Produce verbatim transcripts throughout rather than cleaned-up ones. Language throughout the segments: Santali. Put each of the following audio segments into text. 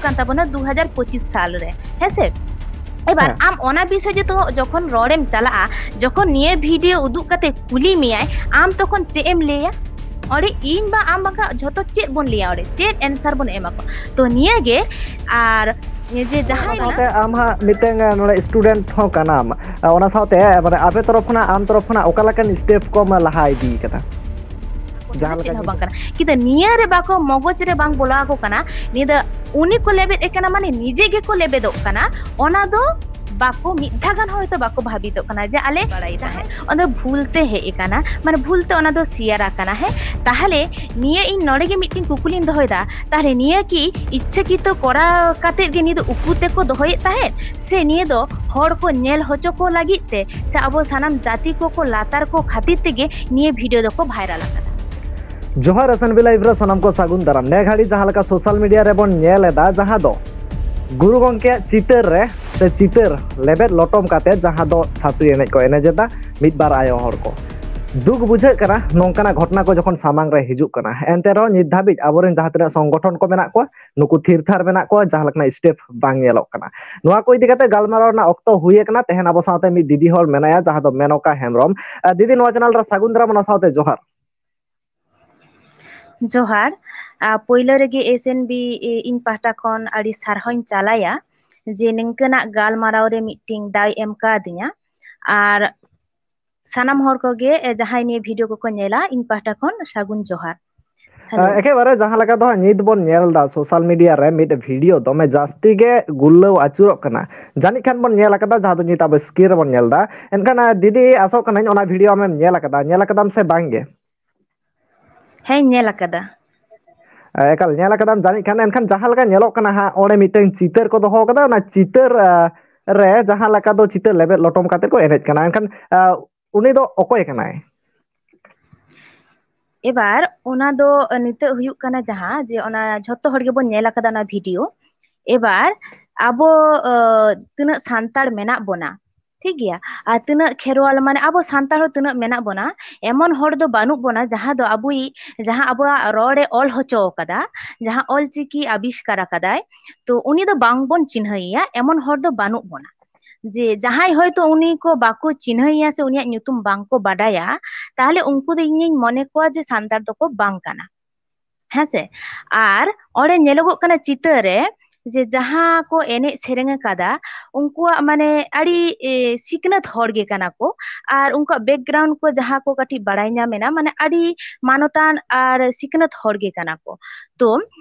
ᱠᱟᱱ ᱛᱟᱵᱚᱱᱟ ᱫᱩ ᱦᱟᱡᱟᱨ ᱯᱚᱸᱪᱤᱥ ᱥᱟᱞ ᱨᱮ, ᱦᱮᱸ ᱥᱮ? ᱮᱵᱟᱨ ᱦᱮᱸ᱾ ᱟᱢ ᱚᱱᱟ ᱵᱤᱥᱚᱭ ᱡᱚᱛᱚ ᱡᱚᱠᱷᱚᱱ ᱨᱚᱲᱮᱢ ᱪᱟᱞᱟᱜᱼᱟ, ᱡᱚᱠᱷᱚᱱ ᱱᱤᱭᱟᱹ ᱵᱷᱤᱰᱤᱭᱳ ᱩᱫᱩᱜ ᱠᱟᱛᱮ ᱠᱩᱞᱤ ᱢᱮᱭᱟᱭ, ᱟᱢ ᱛᱚᱠᱷᱚᱱ ᱪᱮᱫ ᱮᱢ ᱞᱟᱹᱭᱟ? ᱚᱸᱰᱮ ᱤᱧ ᱵᱟ ᱟᱢ ᱵᱟᱝᱠᱷᱟᱱ ᱡᱷᱚᱛᱚ ᱪᱮᱫ ᱵᱚᱱ ᱞᱟᱹᱭᱟ? ᱚᱸᱰᱮ ᱪᱮᱫ ᱮᱱᱥᱟᱨ ᱵᱚᱱ ᱮᱢᱟ ᱠᱚᱣᱟ? ᱛᱚ ᱱᱤᱭᱟᱹ ᱜᱮ᱾ ᱟᱨ ᱱᱤᱭᱟᱹ ᱡᱮ ᱡᱟᱦᱟᱸᱭ ᱚᱱᱟ ᱥᱟᱶᱛᱮ ᱟᱢ ᱦᱟᱸᱜ ᱢᱤᱫᱴᱟᱝ, ᱮ, ᱱᱚᱰᱮ ᱥᱴᱩᱰᱮᱱᱴ ᱦᱚᱸ ᱠᱟᱱᱟᱢ, ᱚᱱᱟ ᱥᱟᱶᱛᱮ, ᱮ, ᱢᱟᱱᱮ ᱟᱯᱮ ᱛᱚᱨᱚᱯ ᱠᱷᱚᱱᱟᱜ, ᱟᱢ ᱛᱚᱨᱚᱯ ᱠᱷᱚᱱᱟᱜ ᱚᱠᱟ ᱞᱮᱠᱟᱱ ᱥᱴᱮᱯ ᱠᱚᱢ ᱞᱟᱦᱟ ᱤᱫᱤ ᱠᱟᱫᱟ? ᱡᱟᱦᱟᱸ ᱪᱮᱫ ᱞᱮᱠᱟ ᱦᱚᱸ ᱵᱟᱝ ᱠᱟᱱᱟ᱾ ᱠᱤᱱᱛᱩ ᱱᱤᱭᱟᱹ ᱨᱮ ᱵᱟᱠᱚ, ᱢᱚᱜᱚᱡᱽ ᱨᱮ ᱵᱟᱝ ᱵᱚᱞᱚ ᱟᱠᱚ ᱠᱟᱱᱟ᱾ ᱱᱤᱭᱟᱹ ᱫᱚ ᱩᱱᱤ ᱠᱚ ᱞᱮᱵᱮᱫ ᱮ ᱠᱟᱱᱟ, ᱢᱟᱱᱮ ᱱᱤᱡᱮ ᱜᱮᱠᱚ ᱞᱮᱵᱮᱫᱚᱜ ᱠᱟᱱᱟ᱾ ᱚᱱᱟ ᱫᱚ ᱵᱟᱠᱚ, ᱢᱤᱫ ᱫᱷᱟᱣ ᱜᱟᱱ ᱦᱚᱭᱛᱳ ᱵᱟᱠᱚ ᱵᱷᱟᱵᱤᱛᱚᱜ ᱠᱟᱱᱟ ᱡᱮ ᱟᱞᱮ ᱵᱟᱲᱟᱭ ᱛᱟᱦᱮᱸᱫ᱾ ᱚᱱᱟ ᱫᱚ ᱵᱷᱩᱞ ᱛᱮ ᱦᱮᱡ ᱟᱠᱟᱱᱟ, ᱢᱟᱱᱮ ᱵᱷᱩᱞ ᱛᱮ ᱚᱱᱟ ᱫᱚ ᱥᱮᱭᱟᱨ ᱟᱠᱟᱱᱟ᱾ ᱦᱮᱸ, ᱛᱟᱦᱚᱞᱮ ᱱᱤᱭᱟᱹ ᱤᱧ ᱱᱚᱰᱮ ᱜᱮ ᱢᱤᱫᱴᱮᱱ ᱠᱩᱠᱞᱤᱧ ᱫᱚᱦᱚᱭᱮᱫᱟ, ᱛᱟᱦᱚᱞᱮ ᱱᱤᱭᱟᱹ ᱠᱤ ᱤᱪᱪᱷᱟᱹᱠᱤᱛᱚ ᱠᱚᱨᱟᱣ ᱠᱟᱛᱮᱫ ᱜᱮ ᱱᱤᱭᱟᱹ ᱫᱚ ᱩᱠᱩ ᱛᱮᱠᱚ ᱫᱚᱦᱚᱭᱮᱫ ᱛᱟᱦᱮᱸᱫ, ᱥᱮ ᱱᱤᱭᱟᱹ ᱫᱚ ᱦᱚᱲ ᱠᱚ ᱧᱮᱞ ᱦᱚᱪᱚ ᱠᱚ ᱞᱟᱹᱜᱤᱫ ᱛᱮ, ᱥᱮ ᱟᱵᱚ ᱥᱟᱱᱟᱢ ᱡᱟᱹᱛᱤ ᱠᱚᱠᱚ ᱞᱟᱛᱟᱨ ᱠᱚ ᱠᱷᱟᱹᱛᱤᱨ ᱛᱮᱜᱮ ᱱᱤᱭᱟᱹ ᱵᱷᱤᱰᱤᱭᱳ ᱫᱚᱠᱚ ᱵᱷᱟᱭᱨᱟᱞ ᱟᱠᱟᱫᱟ? ᱡᱚᱦᱟᱨ, ᱮᱥ ᱮᱱ ᱵᱤ ᱞᱟᱭᱤᱵᱷ ᱨᱮ ᱥᱟᱱᱟᱢ ᱠᱚ ᱥᱟᱹᱜᱩᱱ ᱫᱟᱨᱟᱢ᱾ ᱱᱮ ᱜᱷᱟᱹᱲᱤ ᱡᱟᱦᱟᱸ ᱞᱮᱠᱟ ᱥᱳᱥᱟᱞ ᱢᱤᱰᱤᱭᱟ ᱨᱮᱵᱚᱱ ᱧᱮᱞ ᱮᱫᱟ, ᱡᱟᱦᱟᱸ ᱫᱚ ᱜᱩᱨᱩ ᱜᱚᱢᱠᱮᱭᱟᱜ ᱪᱤᱛᱟᱹᱨ ᱨᱮ, ᱥᱮ ᱪᱤᱛᱟᱹᱨ ᱞᱮᱵᱮᱫ ᱞᱚᱴᱚᱢ ᱠᱟᱛᱮ ᱡᱟᱦᱟᱸ ᱫᱚ ᱪᱷᱟᱹᱯᱨᱤ ᱮᱱᱮᱡ ᱠᱚ ᱮᱱᱮᱡ ᱮᱫᱟ ᱢᱤᱫ ᱵᱟᱨ ᱟᱭᱳ ᱦᱚᱲ ᱠᱚ᱾ ᱫᱩᱠ ᱵᱩᱡᱷᱟᱹᱜ ᱠᱟᱱᱟ ᱱᱚᱝᱠᱟᱱᱟᱜ ᱜᱷᱚᱴᱚᱱᱟ ᱠᱚ ᱡᱚᱠᱷᱚᱱ ᱥᱟᱢᱟᱝ ᱨᱮ ᱦᱤᱡᱩᱜ ᱠᱟᱱᱟ᱾ ᱮᱱᱛᱮ ᱨᱮᱦᱚᱸ ᱱᱤᱛ ᱫᱷᱟᱹᱵᱤᱡ ᱟᱵᱚᱨᱮᱱ ᱡᱟᱦᱟᱸ ᱛᱤᱱᱟᱹᱜ ᱥᱚᱝᱜᱚᱴᱷᱚᱱ ᱠᱚ ᱢᱮᱱᱟᱜ ᱠᱚᱣᱟ, ᱱᱩᱠᱩ ᱛᱷᱤᱨ ᱛᱷᱟᱨ ᱢᱮᱱᱟᱜ ᱠᱚᱣᱟ, ᱡᱟᱦᱟᱸ ᱞᱮᱠᱟᱱᱟᱜ ᱥᱴᱮᱯ ᱵᱟᱝ ᱧᱮᱞᱚᱜ ᱠᱟᱱᱟ᱾ ᱱᱚᱣᱟ ᱠᱚ ᱤᱫᱤ ᱠᱟᱛᱮ ᱜᱟᱞᱢᱟᱨᱟᱣ ᱨᱮᱱᱟᱜ ᱚᱠᱛᱚ ᱦᱩᱭ ᱟᱠᱟᱱᱟ᱾ ᱛᱮᱦᱮᱧ ᱟᱵᱚ ᱥᱟᱶᱛᱮ ᱢᱤᱫ ᱫᱤᱫᱤ ᱦᱚᱲ ᱢᱮᱱᱟᱭᱟ, ᱡᱟᱦᱟᱸ ᱫᱚ ᱢᱮᱱᱚᱠᱟ ᱦᱮᱢᱵᱨᱚᱢ᱾ ᱟᱨ ᱫᱤᱫᱤ, ᱱᱚᱣᱟ ᱪᱮᱱᱮᱞ ᱨᱮ ᱥᱟᱹᱜᱩᱱ ᱫᱟᱨᱟᱢ, ᱚᱱᱟ ᱥᱟᱶᱛᱮ ᱡᱚᱦᱟᱨ᱾ ᱡᱚᱦᱟᱨ᱾ ᱟᱨ ᱯᱳᱭᱞᱳ ᱨᱮᱜᱮ ᱮᱥ ᱮᱱ ᱵᱤ ᱤᱧ ᱯᱟᱦᱴᱟ ᱠᱷᱚᱱ ᱟᱹᱰᱤ ᱥᱟᱨᱦᱟᱣᱤᱧ ᱪᱟᱞᱟᱭᱟ ᱡᱮ ᱱᱤᱝᱠᱟᱹᱱᱟᱜ ᱜᱟᱞᱢᱟᱨᱟᱣ ᱨᱮ ᱢᱤᱫᱴᱤᱝ ᱫᱟᱣ ᱮᱢ ᱠᱟᱣᱫᱤᱧᱟ᱾ ᱟᱨ ᱥᱟᱱᱟᱢ ᱦᱚᱲ ᱠᱚᱜᱮ, ᱮ, ᱡᱟᱦᱟᱸᱭ ᱱᱤᱭᱟᱹ ᱵᱷᱤᱰᱤᱭᱳ ᱠᱚᱠᱚ ᱧᱮᱞᱟ, ᱤᱧ ᱯᱟᱦᱴᱟ ᱠᱷᱚᱱ ᱥᱟᱹᱜᱩᱱ ᱡᱚᱦᱟᱨ᱾ ᱦᱮᱞᱳ᱾ ᱮᱠᱮᱵᱟᱨᱮ ᱡᱟᱦᱟᱸ ᱞᱮᱠᱟ ᱫᱚ ᱦᱟᱸᱜ ᱱᱤᱛ ᱵᱚᱱ ᱧᱮᱞ ᱮᱫᱟ, ᱥᱳᱥᱟᱞ ᱢᱤᱰᱤᱭᱟ ᱨᱮ ᱢᱤᱫ ᱵᱷᱤᱰᱤᱭᱳ ᱫᱚᱢᱮ ᱡᱟᱹᱥᱛᱤ ᱜᱮ ᱜᱩᱨᱞᱟᱹᱣ ᱟᱹᱪᱩᱨᱚᱜ ᱠᱟᱱᱟ᱾ ᱡᱟᱹᱱᱤᱡ ᱠᱷᱟᱱ ᱵᱚᱱ ᱧᱮᱞ ᱟᱠᱟᱫᱟ, ᱡᱟᱦᱟᱸ ᱫᱚ ᱱᱤᱛ ᱟᱵᱚ ᱥᱠᱨᱤᱱ ᱨᱮᱵᱚᱱ ᱧᱮᱞ ᱮᱫᱟ᱾ ᱮᱱᱠᱷᱟᱱ, ᱟ, ᱫᱤᱫᱤ, ᱟᱥᱚᱜ ᱠᱟᱹᱱᱟᱹᱧ ᱚᱱᱟ ᱵᱷᱤᱰᱤᱭᱳ ᱟᱢᱮᱢ ᱧᱮᱞ ᱟᱠᱟᱫᱟ, ᱧᱮᱞ ᱟᱠᱟᱫᱟᱢ ᱥᱮ ᱵᱟᱝ ᱜᱮ? ᱦᱮᱸᱧ ᱧᱮᱞ ᱟᱠᱟᱫᱟ᱾ ᱮ, ᱮᱠᱟᱞ ᱧᱮᱞ ᱟᱠᱟᱫᱟᱢ ᱡᱟᱹᱱᱤᱡ ᱠᱷᱟᱱ᱾ ᱮᱱᱠᱷᱟᱱ ᱡᱟᱦᱟᱸ ᱞᱮᱠᱟ ᱧᱮᱞᱚᱜ ᱠᱟᱱᱟ ᱦᱟᱸᱜ, ᱚᱸᱰᱮ ᱢᱤᱫᱴᱟᱝ ᱪᱤᱛᱟᱹᱨ ᱠᱚ ᱫᱚᱦᱚ ᱟᱠᱟᱫᱟ, ᱚᱱᱟ ᱪᱤᱛᱟᱹᱨ, ᱟ, ᱨᱮ ᱡᱟᱦᱟᱸ ᱞᱮᱠᱟ ᱫᱚ ᱪᱤᱛᱟᱹᱨ ᱞᱮᱵᱮᱫ ᱞᱚᱴᱚᱢ ᱠᱟᱛᱮ ᱠᱚ ᱮᱱᱮᱡ ᱠᱟᱱᱟ᱾ ᱮᱱᱠᱷᱟᱱ, ᱟ, ᱩᱱᱤ ᱫᱚ ᱚᱠᱚᱭ ᱠᱟᱱᱟᱭ? ᱮᱵᱟᱨ ᱚᱱᱟ ᱫᱚ ᱱᱤᱛᱚᱜ ᱦᱩᱭᱩᱜ ᱠᱟᱱᱟ ᱡᱟᱦᱟᱸ ᱡᱮ ᱚᱱᱟ ᱡᱷᱚᱛᱚ ᱦᱚᱲ ᱜᱮᱵᱚᱱ ᱧᱮᱞ ᱟᱠᱟᱫᱟ ᱚᱱᱟ ᱵᱷᱤᱰᱤᱭᱳ᱾ ᱮᱵᱟᱨ ᱟᱵᱚ, ᱟ, ᱛᱤᱱᱟᱹᱜ ᱥᱟᱱᱛᱟᱲ ᱢᱮᱱᱟᱜ ᱵᱚᱱᱟ, ᱴᱷᱤᱠ ᱜᱮᱭᱟ᱾ ᱟᱨ ᱛᱤᱱᱟᱹᱜ ᱠᱷᱮᱨᱣᱟᱞ, ᱢᱟᱱᱮ ᱟᱵᱚ ᱥᱟᱱᱛᱟᱲ ᱦᱚᱸ ᱛᱤᱱᱟᱹᱜ ᱢᱮᱱᱟᱜ ᱵᱚᱱᱟ, ᱮᱢᱚᱱ ᱦᱚᱲ ᱫᱚ ᱵᱟᱹᱱᱩᱜ ᱵᱚᱱᱟ ᱡᱟᱦᱟᱸ ᱫᱚ ᱟᱵᱚᱭᱤᱡ, ᱡᱟᱦᱟᱸ ᱟᱵᱚᱣᱟᱜ ᱨᱚᱲ ᱮ ᱚᱞ ᱦᱚᱪᱚ ᱟᱠᱟᱫᱟ, ᱡᱟᱦᱟᱸ ᱚᱞ ᱪᱤᱠᱤ ᱟᱵᱤᱥᱠᱟᱨ ᱟᱠᱟᱫᱟᱭ, ᱛᱚ ᱩᱱᱤ ᱫᱚ ᱵᱟᱝ ᱵᱚᱱ ᱪᱤᱱᱦᱟᱹᱭᱮᱭᱟ, ᱮᱢᱚᱱ ᱦᱚᱲ ᱫᱚ ᱵᱟᱹᱱᱩᱜ ᱵᱚᱱᱟ᱾ ᱡᱮ ᱡᱟᱦᱟᱸᱭ ᱦᱚᱭᱛᱳ ᱩᱱᱤ ᱠᱚ ᱵᱟᱠᱚ ᱪᱤᱱᱦᱟᱹᱭᱮᱭᱟ ᱥᱮ ᱩᱱᱤᱭᱟᱜ ᱧᱩᱛᱩᱢ ᱵᱟᱝ ᱠᱚ ᱵᱟᱰᱟᱭᱟ, ᱛᱟᱦᱚᱞᱮ ᱩᱱᱠᱩ ᱫᱚ ᱤᱧᱤᱧ ᱢᱚᱱᱮ ᱠᱚᱣᱟ ᱡᱮ ᱥᱟᱱᱛᱟᱲ ᱫᱚᱠᱚ ᱵᱟᱝ ᱠᱟᱱᱟ᱾ ᱦᱮᱸᱥᱮ? ᱟᱨ ᱚᱸᱰᱮ ᱧᱮᱞᱚᱜᱚᱜ ᱠᱟᱱᱟ ᱪᱤᱛᱟᱹᱨ ᱨᱮ ᱡᱮ ᱡᱟᱦᱟᱸ ᱠᱚ ᱮᱱᱮᱡ ᱥᱮᱨᱮᱧ ᱟᱠᱟᱫᱟ, ᱩᱱᱠᱩᱣᱟᱜ ᱢᱟᱱᱮ ᱟᱹᱰᱤ, ᱮ, ᱥᱤᱠᱷᱱᱟᱹᱛ ᱦᱚᱲ ᱜᱮ ᱠᱟᱱᱟ ᱠᱚ᱾ ᱟᱨ ᱩᱱᱠᱩᱣᱟᱜ background ᱠᱚ ᱡᱟᱦᱟᱸ ᱠᱚ ᱠᱟᱹᱴᱤᱡ ᱵᱟᱲᱟᱭ ᱧᱟᱢ ᱮᱱᱟ, ᱢᱟᱱᱮ ᱟᱹᱰᱤ ᱢᱟᱱᱚᱛᱟᱱ ᱟᱨ ᱥᱤᱠᱷᱱᱟᱹᱛ ᱦᱚᱲ ᱜᱮ ᱠᱟᱱᱟ ᱠᱚ᱾ ᱛᱚ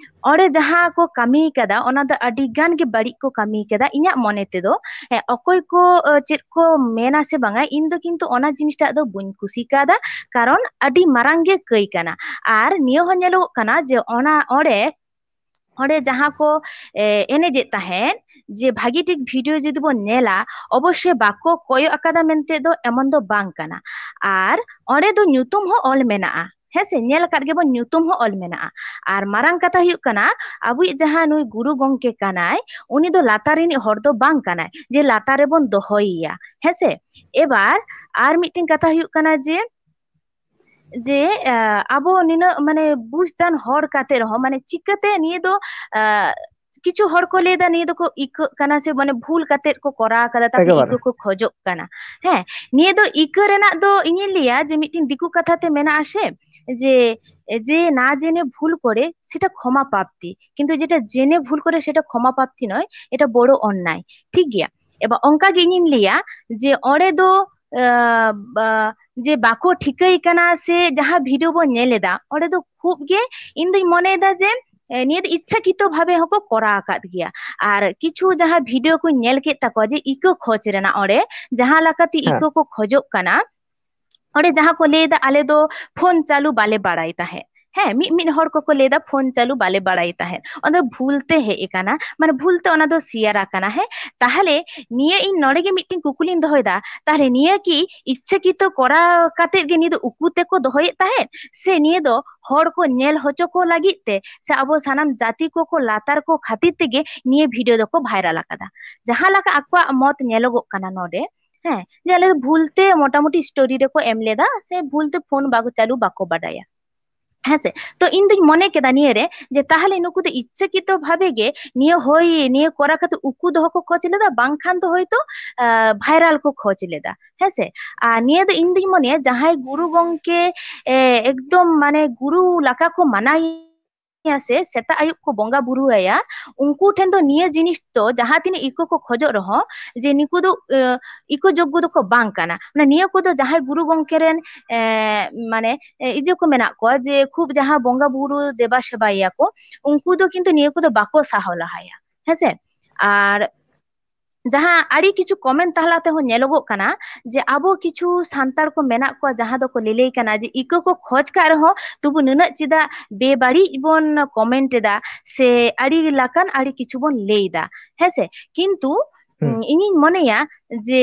ᱚᱸᱰᱮ ᱡᱟᱦᱟᱸ ᱠᱚ ᱠᱟᱹᱢᱤ ᱠᱟᱫᱟ, ᱚᱱᱟ ᱫᱚ ᱟᱹᱰᱤ ᱜᱟᱱ ᱜᱮ ᱵᱟᱹᱲᱤᱡ ᱠᱚ ᱠᱟᱹᱢᱤ ᱠᱟᱫᱟ ᱤᱧᱟᱹᱜ ᱢᱚᱱᱮ ᱛᱮᱫᱚ᱾ ᱦᱮᱸ, ᱚᱠᱚᱭ ᱠᱚ, ᱮ, ᱪᱮᱫ ᱠᱚ ᱢᱮᱱᱟ ᱥᱮ ᱵᱟᱝᱟ, ᱤᱧ ᱫᱚ ᱠᱤᱱᱛᱩ ᱚᱱᱟ ᱡᱤᱱᱤᱥᱴᱟᱜ ᱫᱚ ᱵᱟᱹᱧ ᱠᱩᱥᱤ ᱠᱟᱣᱫᱟ, ᱠᱟᱨᱚᱱ ᱟᱹᱰᱤ ᱢᱟᱨᱟᱝ ᱜᱮ ᱠᱟᱹᱭ ᱠᱟᱱᱟ᱾ ᱟᱨ ᱱᱤᱭᱟᱹ ᱦᱚᱸ ᱧᱮᱞᱚᱜᱚᱜ ᱠᱟᱱᱟ ᱡᱮ ᱚᱱᱟ ᱚᱸᱰᱮ, ᱚᱸᱰᱮ ᱡᱟᱦᱟᱸ ᱠᱚ, ᱮ, ᱮᱱᱮᱡᱮᱫ ᱛᱟᱦᱮᱸᱫ, ᱡᱮ ᱵᱷᱟᱹᱜᱤ ᱴᱷᱤᱠ video ᱡᱩᱫᱤ ᱵᱚᱱ ᱧᱮᱞᱟ, ᱚᱵᱚᱥᱥᱳᱭ ᱵᱟᱠᱚ ᱠᱚᱭᱚᱜ ᱟᱠᱟᱫᱟ ᱢᱮᱱᱛᱮ ᱫᱚ ᱮᱢᱚᱱ ᱫᱚ ᱵᱟᱝ ᱠᱟᱱᱟ᱾ ᱟᱨ ᱚᱸᱰᱮ ᱫᱚ ᱧᱩᱛᱩᱢ ᱦᱚᱸ ᱚᱞ ᱢᱮᱱᱟᱜᱼᱟ, ᱦᱮᱸ ᱥᱮ, ᱧᱮᱞ ᱟᱠᱟᱫ ᱜᱮᱵᱚᱱ, ᱧᱩᱛᱩᱢ ᱦᱚᱸ ᱚᱞ ᱢᱮᱱᱟᱜᱼᱟ᱾ ᱟᱨ ᱢᱟᱨᱟᱝ ᱠᱟᱛᱷᱟ ᱦᱩᱭᱩᱜ ᱠᱟᱱᱟ, ᱟᱵᱚᱭᱤᱡ ᱡᱟᱦᱟᱸ ᱱᱩᱭ ᱜᱩᱨᱩ ᱜᱚᱢᱠᱮ ᱠᱟᱱᱟᱭ, ᱩᱱᱤ ᱫᱚ ᱞᱟᱛᱟᱨ ᱨᱤᱱᱤᱡ ᱦᱚᱲ ᱫᱚ ᱵᱟᱝ ᱠᱟᱱᱟᱭ ᱡᱮ ᱞᱟᱛᱟᱨ ᱨᱮᱵᱚᱱ ᱫᱚᱦᱚᱭᱮᱭᱟ, ᱦᱮᱸ ᱥᱮ᱾ ᱮᱵᱟᱨ ᱟᱨ ᱢᱤᱫᱴᱮᱱ ᱠᱟᱛᱷᱟ ᱦᱩᱭᱩᱜ ᱠᱟᱱᱟ ᱡᱮ, ᱡᱮ, ᱟ, ᱟᱵᱚ ᱱᱤᱱᱟᱹᱜ ᱢᱟᱱᱮ ᱵᱩᱡᱽᱫᱟᱱ ᱦᱚᱲ ᱠᱟᱛᱮ ᱨᱮᱦᱚᱸ, ᱢᱟᱱᱮ ᱪᱤᱠᱟᱹᱛᱮ ᱱᱤᱭᱟᱹ ᱫᱚ, ᱟ, ᱠᱤᱪᱷᱩ ᱦᱚᱲ ᱠᱚ ᱞᱟᱹᱭᱫᱟ ᱱᱤᱭᱟᱹ ᱫᱚᱠᱚ ᱤᱠᱟᱹᱜ ᱠᱟᱱᱟ ᱥᱮ ᱢᱟᱱᱮ ᱵᱷᱩᱞ ᱠᱟᱛᱮ ᱠᱚ ᱠᱚᱨᱟᱣ ᱠᱟᱫᱟ, ᱛᱟᱯᱚᱨᱮ ᱮᱠᱮᱵᱟᱨᱮ᱾ ᱤᱠᱟᱹ ᱠᱚ ᱠᱷᱚᱡᱚᱜ ᱠᱟᱱᱟ᱾ ᱦᱮᱸ, ᱱᱤᱭᱟᱹ ᱫᱚ ᱤᱠᱟᱹ ᱨᱮᱱᱟᱜ ᱫᱚ ᱤᱧᱤᱧ ᱞᱟᱹᱭᱟ ᱡᱮ ᱢᱤᱫᱴᱮᱱ ᱫᱤᱠᱩ ᱠᱟᱛᱷᱟ ᱛᱮ ᱢᱮᱱᱟᱜᱼᱟ ᱥᱮ, ᱡᱮ, ᱡᱮ ᱱᱟ ᱡᱮᱱᱮ ᱵᱷᱩᱞ ᱠᱚᱨᱮ ᱥᱮᱴᱟ ᱠᱷᱚᱢᱟ ᱯᱟᱯᱛᱤ, ᱠᱤᱱᱛᱩ ᱡᱮᱴᱟ ᱡᱮᱱᱮ ᱵᱷᱩᱞ ᱠᱚᱨᱮ ᱥᱮᱴᱟ ᱠᱷᱚᱢᱟ ᱯᱟᱯᱛᱤ ᱱᱚᱭ, ᱮᱴᱟ ᱵᱚᱲᱚ ᱚᱱᱱᱟᱭ᱾ ᱴᱷᱤᱠ ᱜᱮᱭᱟ? ᱮᱵᱟᱨ ᱚᱱᱠᱟ ᱜᱮ ᱤᱧᱤᱧ ᱞᱟᱹᱭᱟ ᱡᱮ ᱚᱸᱰᱮ ᱫᱚ, ᱟ, ᱵᱟ, ᱡᱮ ᱵᱟᱠᱚ ᱴᱷᱤᱠᱟᱹᱭ ᱠᱟᱱᱟ ᱥᱮ ᱡᱟᱦᱟᱸ video ᱵᱚᱱ ᱧᱮᱞ ᱮᱫᱟ, ᱚᱸᱰᱮ ᱫᱚ ᱠᱷᱩᱵ ᱜᱮ ᱤᱧ ᱫᱩᱧ ᱢᱚᱱᱮᱭᱮᱫᱟ ᱡᱮ, ᱮ, ᱱᱤᱭᱟᱹ ᱫᱚ ᱤᱪᱪᱷᱟᱠᱤᱛᱚ ᱵᱷᱟᱵᱮ ᱦᱚᱸᱠᱚ ᱠᱚᱨᱟᱣ ᱟᱠᱟᱫ ᱜᱮᱭᱟ᱾ ᱟᱨ ᱠᱤᱪᱷᱩ ᱡᱟᱦᱟᱸ video ᱠᱚᱧ ᱧᱮᱞ ᱠᱮᱫ ᱛᱟᱠᱚᱣᱟ ᱡᱮ ᱤᱠᱟᱹ ᱠᱷᱚᱡᱽ ᱨᱮᱱᱟᱜ, ᱚᱸᱰᱮ ᱡᱟᱦᱟᱸ ᱞᱮᱠᱟᱛᱮ ᱦᱮᱸ᱾ ᱤᱠᱟᱹ ᱠᱚ ᱠᱷᱚᱡᱚᱜ ᱠᱟᱱᱟ, ᱚᱸᱰᱮ ᱡᱟᱦᱟᱸ ᱠᱚ ᱞᱟᱹᱭ ᱮᱫᱟ, "ᱟᱞᱮ ᱫᱚ ᱯᱷᱳᱱ ᱪᱟᱹᱞᱩ ᱵᱟᱞᱮ ᱵᱟᱲᱟᱭ ᱛᱟᱦᱮᱸᱫ", ᱦᱮᱸ, ᱢᱤᱫ ᱢᱤᱫ ᱦᱚᱲ ᱠᱚᱠᱚ ᱞᱟᱹᱭ ᱮᱫᱟ, "ᱯᱷᱳᱱ ᱪᱟᱹᱞᱩ ᱵᱟᱞᱮ ᱵᱟᱲᱟᱭ ᱛᱟᱦᱮᱸᱫ", ᱚᱸᱰᱮ ᱵᱷᱩᱞ ᱛᱮ ᱦᱮᱡ ᱟᱠᱟᱱᱟ, ᱢᱟᱱᱮ ᱵᱷᱩᱞ ᱛᱮ ᱚᱱᱟ ᱫᱚ share ᱟᱠᱟᱱᱟ᱾ ᱦᱮᱸ, ᱛᱟᱦᱚᱞᱮ ᱱᱤᱭᱟᱹ ᱤᱧ ᱱᱚᱰᱮ ᱜᱮ ᱢᱤᱫᱴᱮᱱ ᱠᱩᱠᱞᱤᱧ ᱫᱚᱦᱚᱭᱮᱫᱟ, ᱛᱟᱦᱚᱞᱮ ᱱᱤᱭᱟᱹ ᱠᱤ ᱤᱪᱪᱷᱟᱠᱤᱛᱚ ᱠᱚᱨᱟᱣ ᱠᱟᱛᱮᱫ ᱜᱮ ᱱᱤᱭᱟᱹ ᱫᱚ ᱩᱠᱩ ᱛᱮᱠᱚ ᱫᱚᱦᱚᱭᱮᱫ ᱛᱟᱦᱮᱸᱫ, ᱥᱮ ᱱᱤᱭᱟᱹ ᱫᱚ ᱦᱚᱲ ᱠᱚ ᱧᱮᱞ ᱦᱚᱪᱚ ᱠᱚ ᱞᱟᱹᱜᱤᱫ ᱛᱮ, ᱥᱮ ᱟᱵᱚ ᱥᱟᱱᱟᱢ ᱡᱟᱹᱛᱤ ᱠᱚᱠᱚ ᱞᱟᱛᱟᱨ ᱠᱚ ᱠᱷᱟᱹᱛᱤᱨ ᱛᱮᱜᱮ ᱱᱤᱭᱟᱹ video ᱫᱚᱠᱚ viral ᱟᱠᱟᱫᱟ? ᱡᱟᱦᱟᱸ ᱞᱮᱠᱟ ᱟᱠᱚᱣᱟᱜ ᱢᱚᱛ ᱧᱮᱞᱚᱜᱚᱜ ᱠᱟᱱᱟ ᱱᱚᱰᱮ, ᱦᱮᱸ, ᱡᱮ ᱟᱞᱮ ᱫᱚ ᱵᱷᱩᱞ ᱛᱮ ᱢᱚᱴᱟᱢᱩᱴᱤ story ᱨᱮᱠᱚ ᱮᱢ ᱞᱮᱫᱟ, ᱥᱮ ᱵᱷᱩᱞ ᱛᱮ ᱯᱷᱳᱱ ᱵᱟᱠᱚ ᱪᱟᱹᱞᱩ, ᱵᱟᱠᱚ ᱵᱟᱰᱟᱭᱟ᱾ ᱦᱮᱸᱥᱮ? ᱛᱚ ᱤᱧ ᱫᱩᱧ ᱢᱚᱱᱮ ᱠᱮᱫᱟ ᱱᱤᱭᱟᱹᱨᱮ ᱡᱮ ᱛᱟᱦᱞᱮ ᱱᱩᱠᱩ ᱫᱚ ᱤᱪᱪᱷᱟᱹᱠᱤᱛᱚ ᱵᱷᱟᱵᱮ ᱜᱮ ᱱᱤᱭᱟᱹ ᱦᱳᱭ, ᱱᱤᱭᱟᱹ ᱠᱚᱨᱟ ᱠᱟᱛᱮ ᱩᱠᱩ ᱫᱚᱦᱚ ᱠᱚ ᱠᱷᱚᱡᱽ ᱞᱮᱫᱟ, ᱵᱟᱝᱠᱷᱟᱱ ᱫᱚ ᱦᱚᱭᱛᱳ, ᱟ, viral ᱠᱚ ᱠᱷᱚᱡᱽ ᱞᱮᱫᱟ᱾ ᱦᱮᱸᱥᱮ? ᱟᱨ ᱱᱤᱭᱟᱹ ᱫᱚ ᱤᱧ ᱫᱩᱧ ᱢᱚᱱᱮᱭᱟ ᱡᱟᱦᱟᱸᱭ ᱜᱩᱨᱩ ᱜᱚᱝᱠᱮ, ᱮ, ᱮᱠᱫᱚᱢ ᱢᱟᱱᱮ ᱜᱩᱨᱩ ᱞᱮᱠᱟ ᱠᱚ ᱢᱟᱱᱟᱣ ᱥᱮ ᱥᱮᱛᱟᱜ ᱟᱹᱭᱩᱵ ᱠᱚ ᱵᱚᱸᱜᱟ ᱵᱩᱨᱩ ᱟᱭᱟ, ᱩᱱᱠᱩ ᱴᱷᱮᱱ ᱫᱚ ᱱᱤᱭᱟᱹ ᱡᱤᱱᱤᱥ ᱫᱚ ᱡᱟᱦᱟᱸ ᱛᱤᱱᱟᱹᱜ ᱤᱠᱟᱹ ᱠᱚ ᱠᱷᱚᱡᱚᱜ ᱨᱮᱦᱚᱸ, ᱡᱮ ᱱᱩᱠᱩ ᱫᱚ, ᱮ, ᱤᱠᱟᱹ ᱡᱳᱜᱽᱜᱚ ᱫᱚᱠᱚ ᱵᱟᱝ ᱠᱟᱱᱟ᱾ ᱢᱟᱱᱮ ᱱᱤᱭᱟᱹ ᱠᱚᱫᱚ ᱡᱟᱦᱟᱸᱭ ᱜᱩᱨᱩ ᱜᱚᱝᱠᱮ ᱨᱮᱱ, ᱮ, ᱢᱟᱱᱮ, ᱮ, ᱤᱡᱟᱹ ᱠᱚ ᱢᱮᱱᱟᱜ ᱠᱚᱣᱟ, ᱡᱮ ᱠᱷᱩᱵ ᱡᱟᱦᱟᱸ ᱵᱚᱸᱜᱟ ᱵᱩᱨᱩ ᱫᱮᱵᱟ ᱥᱮᱵᱟᱭᱮᱭᱟ ᱠᱚ, ᱩᱱᱠᱩ ᱫᱚ ᱠᱤᱱᱛᱩ ᱱᱤᱭᱟᱹ ᱠᱚᱫᱚ ᱵᱟᱠᱚ ᱥᱟᱦᱟᱣ ᱞᱟᱦᱟᱭᱟ᱾ ᱦᱮᱸᱥᱮ? ᱟᱨ ᱡᱟᱦᱟᱸ ᱟᱹᱰᱤ ᱠᱤᱪᱷᱩ comment ᱛᱟᱞᱟ ᱛᱮᱦᱚᱸ ᱧᱮᱞᱚᱜᱚᱜ ᱠᱟᱱᱟ ᱡᱮ ᱟᱵᱚ ᱠᱤᱪᱷᱩ ᱥᱟᱱᱛᱟᱲ ᱠᱚ ᱢᱮᱱᱟᱜ ᱠᱚᱣᱟ ᱡᱟᱦᱟᱸ ᱫᱚᱠᱚ ᱞᱟᱹᱞᱟᱹᱭ ᱠᱟᱱᱟ ᱡᱮ ᱤᱠᱟᱹ ᱠᱚ ᱠᱷᱚᱡᱽ ᱠᱟᱜ ᱨᱮᱦᱚᱸ ᱛᱚᱵᱩ ᱱᱩᱱᱟᱹᱜ ᱪᱮᱫᱟᱜ ᱵᱮᱵᱟᱹᱲᱤᱡ ᱵᱚᱱ comment ᱮᱫᱟ ᱥᱮ ᱟᱹᱰᱤ ᱞᱮᱠᱟᱱ ᱟᱹᱰᱤ ᱠᱤᱪᱷᱩ ᱵᱚᱱ ᱞᱟᱹᱭ ᱮᱫᱟ, ᱦᱮᱸᱥᱮ? ᱠᱤᱱᱛᱩ, ᱦᱩᱸ᱾ ᱩᱸ, ᱤᱧᱤᱧ ᱢᱚᱱᱮᱭᱟ ᱡᱮ,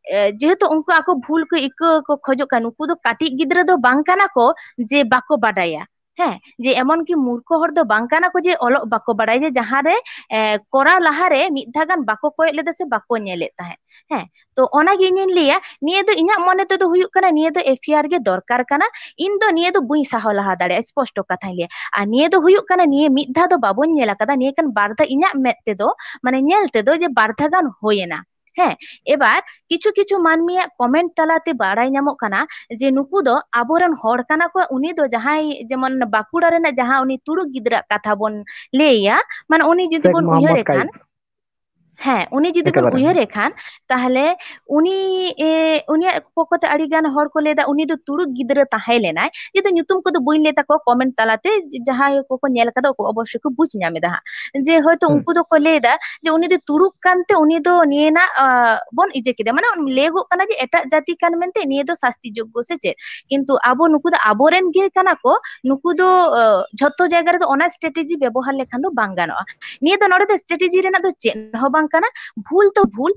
ᱮ, ᱡᱮᱦᱮᱛᱩ ᱩᱱᱠᱩ ᱟᱠᱚ ᱵᱷᱩᱞ ᱠᱚ ᱤᱠᱟᱹ ᱠᱚ ᱠᱷᱚᱡᱚᱜ ᱠᱟᱱᱟ, ᱱᱩᱠᱩ ᱫᱚ ᱠᱟᱹᱴᱤᱡ ᱜᱤᱫᱽᱨᱟᱹ ᱫᱚ ᱵᱟᱝ ᱠᱟᱱᱟ ᱠᱚ ᱡᱮ ᱵᱟᱠᱚ ᱵᱟᱰᱟᱭᱟ᱾ ᱦᱮᱸ, ᱡᱮ ᱮᱢᱚᱱ ᱠᱤ ᱢᱩᱨᱠᱷᱚ ᱦᱚᱲ ᱫᱚ ᱵᱟᱝ ᱠᱟᱱᱟ ᱠᱚ ᱡᱮ ᱚᱞᱚᱜ ᱵᱟᱠᱚ ᱵᱟᱰᱟᱭᱟ, ᱡᱮ ᱡᱟᱦᱟᱸ ᱨᱮ, ᱮ, ᱠᱚᱨᱟᱣ ᱞᱟᱦᱟᱨᱮ ᱢᱤᱫ ᱫᱷᱟᱣ ᱜᱟᱱ ᱵᱟᱠᱚ ᱠᱚᱭᱚᱜ ᱞᱮᱫᱟ ᱥᱮ ᱵᱟᱠᱚ ᱧᱮᱞᱮᱫ ᱛᱟᱦᱮᱸᱫ᱾ ᱦᱮᱸ, ᱛᱚ ᱚᱱᱟᱜᱮ ᱤᱧᱤᱧ ᱞᱟᱹᱭᱟ, ᱱᱤᱭᱟᱹ ᱫᱚ ᱤᱧᱟᱹᱜ ᱢᱚᱱᱮ ᱛᱮᱫᱚ ᱦᱩᱭᱩᱜ ᱠᱟᱱᱟ, ᱱᱤᱭᱟᱹ ᱫᱚ FIR ᱜᱮ ᱫᱚᱨᱠᱟᱨ ᱠᱟᱱᱟ᱾ ᱤᱧ ᱫᱚ ᱱᱤᱭᱟᱹ ᱫᱚ ᱵᱟᱹᱧ ᱥᱟᱦᱟᱣ ᱞᱟᱦᱟ ᱫᱟᱲᱮᱭᱟᱜᱼᱟ, ᱥᱯᱚᱥᱴᱚ ᱠᱟᱛᱷᱟᱧ ᱞᱟᱹᱭᱟ᱾ ᱟᱨ ᱱᱤᱭᱟᱹ ᱫᱚ ᱦᱩᱭᱩᱜ ᱠᱟᱱᱟ, ᱱᱤᱭᱟᱹ ᱢᱤᱫ ᱫᱷᱟᱣ ᱫᱚ ᱵᱟᱵᱚᱱ ᱧᱮᱞ ᱟᱠᱟᱫᱟ, ᱱᱤᱭᱟᱹ ᱠᱷᱟᱱ ᱵᱟᱨ ᱫᱷᱟᱣ ᱤᱧᱟᱹᱜ ᱢᱮᱫ ᱛᱮᱫᱚ, ᱢᱟᱱᱮ ᱧᱮᱞ ᱛᱮᱫᱚ, ᱡᱮ ᱵᱟᱨ ᱫᱷᱟᱣ ᱜᱟᱱ ᱦᱩᱭᱮᱱᱟ᱾ ᱦᱮᱸ, ᱮᱵᱟᱨ ᱠᱤᱪᱷᱩ ᱠᱤᱪᱷᱩ ᱢᱟᱹᱱᱢᱤᱭᱟᱜ comment ᱛᱟᱞᱟᱛᱮ ᱵᱟᱲᱟᱭ ᱧᱟᱢᱚᱜ ᱠᱟᱱᱟ ᱡᱮ ᱱᱩᱠᱩ ᱫᱚ ᱟᱵᱚᱨᱮᱱ ᱦᱚᱲ ᱠᱟᱱᱟ ᱠᱚ, ᱩᱱᱤ ᱫᱚ ᱡᱟᱦᱟᱸᱭ ᱡᱮᱢᱚᱱ ᱵᱟᱸᱠᱩᱲᱟ ᱨᱮᱱᱟᱜ ᱡᱟᱦᱟᱸ ᱩᱱᱤ ᱛᱩᱲᱩᱠ ᱜᱤᱫᱽᱨᱟᱹ ᱠᱟᱛᱷᱟ ᱵᱚᱱ ᱞᱟᱹᱭᱟ, ᱢᱟᱱᱮ ᱩᱱᱤ ᱡᱩᱫᱤ ᱥᱮᱠᱷ ᱵᱚᱱ ᱩᱭᱦᱟᱹᱨᱮ ᱢᱚᱦᱚᱢᱢᱚᱫ ᱠᱷᱟᱱ, ᱠᱟᱭᱤᱢ᱾ ᱦᱮᱸ, ᱩᱱᱤ ᱡᱩᱫᱤ ᱵᱚᱱ ᱮᱠᱮᱵᱟᱨᱮ᱾ ᱩᱭᱦᱟᱹᱨᱮ ᱠᱷᱟᱱ, ᱛᱟᱦᱞᱮ ᱩᱱᱤ, ᱮ, ᱩᱱᱤᱭᱟᱜ ᱯᱚᱠᱠᱷᱚ ᱛᱮ ᱟᱹᱰᱤ ᱜᱟᱱ ᱦᱚᱲ ᱠᱚ ᱞᱟᱹᱭᱫᱟ ᱩᱱᱤ ᱫᱚ ᱛᱩᱲᱩᱠ ᱜᱤᱫᱽᱨᱟᱹ ᱛᱟᱦᱮᱸ ᱞᱮᱱᱟᱭ, ᱡᱮᱦᱮᱛᱩ ᱧᱩᱛᱩᱢ ᱠᱚᱫᱚ ᱵᱟᱹᱧ ᱞᱟᱹᱭ ᱛᱟᱠᱚᱣᱟ, comment ᱛᱟᱞᱟᱛᱮ ᱡᱟᱦᱟᱸᱭ ᱠᱚᱠᱚ ᱧᱮᱞ ᱠᱟᱫᱟ ᱩᱱᱠᱩ ᱚᱵᱚᱥᱥᱳᱭ ᱠᱚ ᱵᱩᱡᱽ ᱧᱟᱢ ᱮᱫᱟ ᱦᱟᱸᱜ, ᱡᱮ ᱦᱚᱭᱛᱳ ᱦᱩᱸ᱾ ᱩᱱᱠᱩ ᱫᱚᱠᱚ ᱞᱟᱹᱭᱫᱟ ᱡᱮ ᱩᱱᱤ ᱫᱚ ᱛᱩᱲᱩᱠ ᱠᱟᱱᱛᱮ ᱩᱱᱤ ᱫᱚ ᱱᱤᱭᱟᱹᱱᱟᱜ, ᱟ, ᱵᱚᱱ ᱤᱭᱟᱹ ᱠᱮᱫᱟ, ᱢᱟᱱᱮ ᱞᱟᱹᱭᱟᱜᱚᱜ ᱠᱟᱱᱟ ᱡᱮ ᱮᱴᱟᱜ ᱡᱟᱹᱛᱤ ᱠᱟᱱ ᱢᱮᱱᱛᱮ ᱱᱤᱭᱟᱹ ᱫᱚ ᱥᱟᱥᱛᱤ ᱡᱳᱜᱽᱜᱚ ᱥᱮ ᱪᱮᱫ, ᱠᱤᱱᱛᱩ ᱟᱵᱚ ᱱᱩᱠᱩ ᱫᱚ ᱟᱵᱚᱨᱮᱱ ᱜᱮ ᱠᱟᱱᱟ ᱠᱚ, ᱱᱩᱠᱩ ᱫᱚ, ᱟ, ᱡᱷᱚᱛᱚ ᱡᱟᱭᱜᱟ ᱨᱮᱫᱚ ᱚᱱᱟ strategy ᱵᱮᱵᱚᱦᱟᱨ ᱞᱮᱠᱷᱟᱱ ᱫᱚ ᱵᱟᱝ ᱜᱟᱱᱚᱜᱼᱟ᱾ ᱱᱤᱭᱟᱹ ᱫᱚ ᱱᱚᱰᱮ ᱫᱚ strategy ᱨᱮᱱᱟᱜ ᱫᱚ ᱪᱮᱫ ᱦᱚᱸ ᱵᱟᱝ ᱠᱟᱱᱟ, ᱵᱷᱩᱞ ᱛᱚ ᱵᱷᱩᱞ,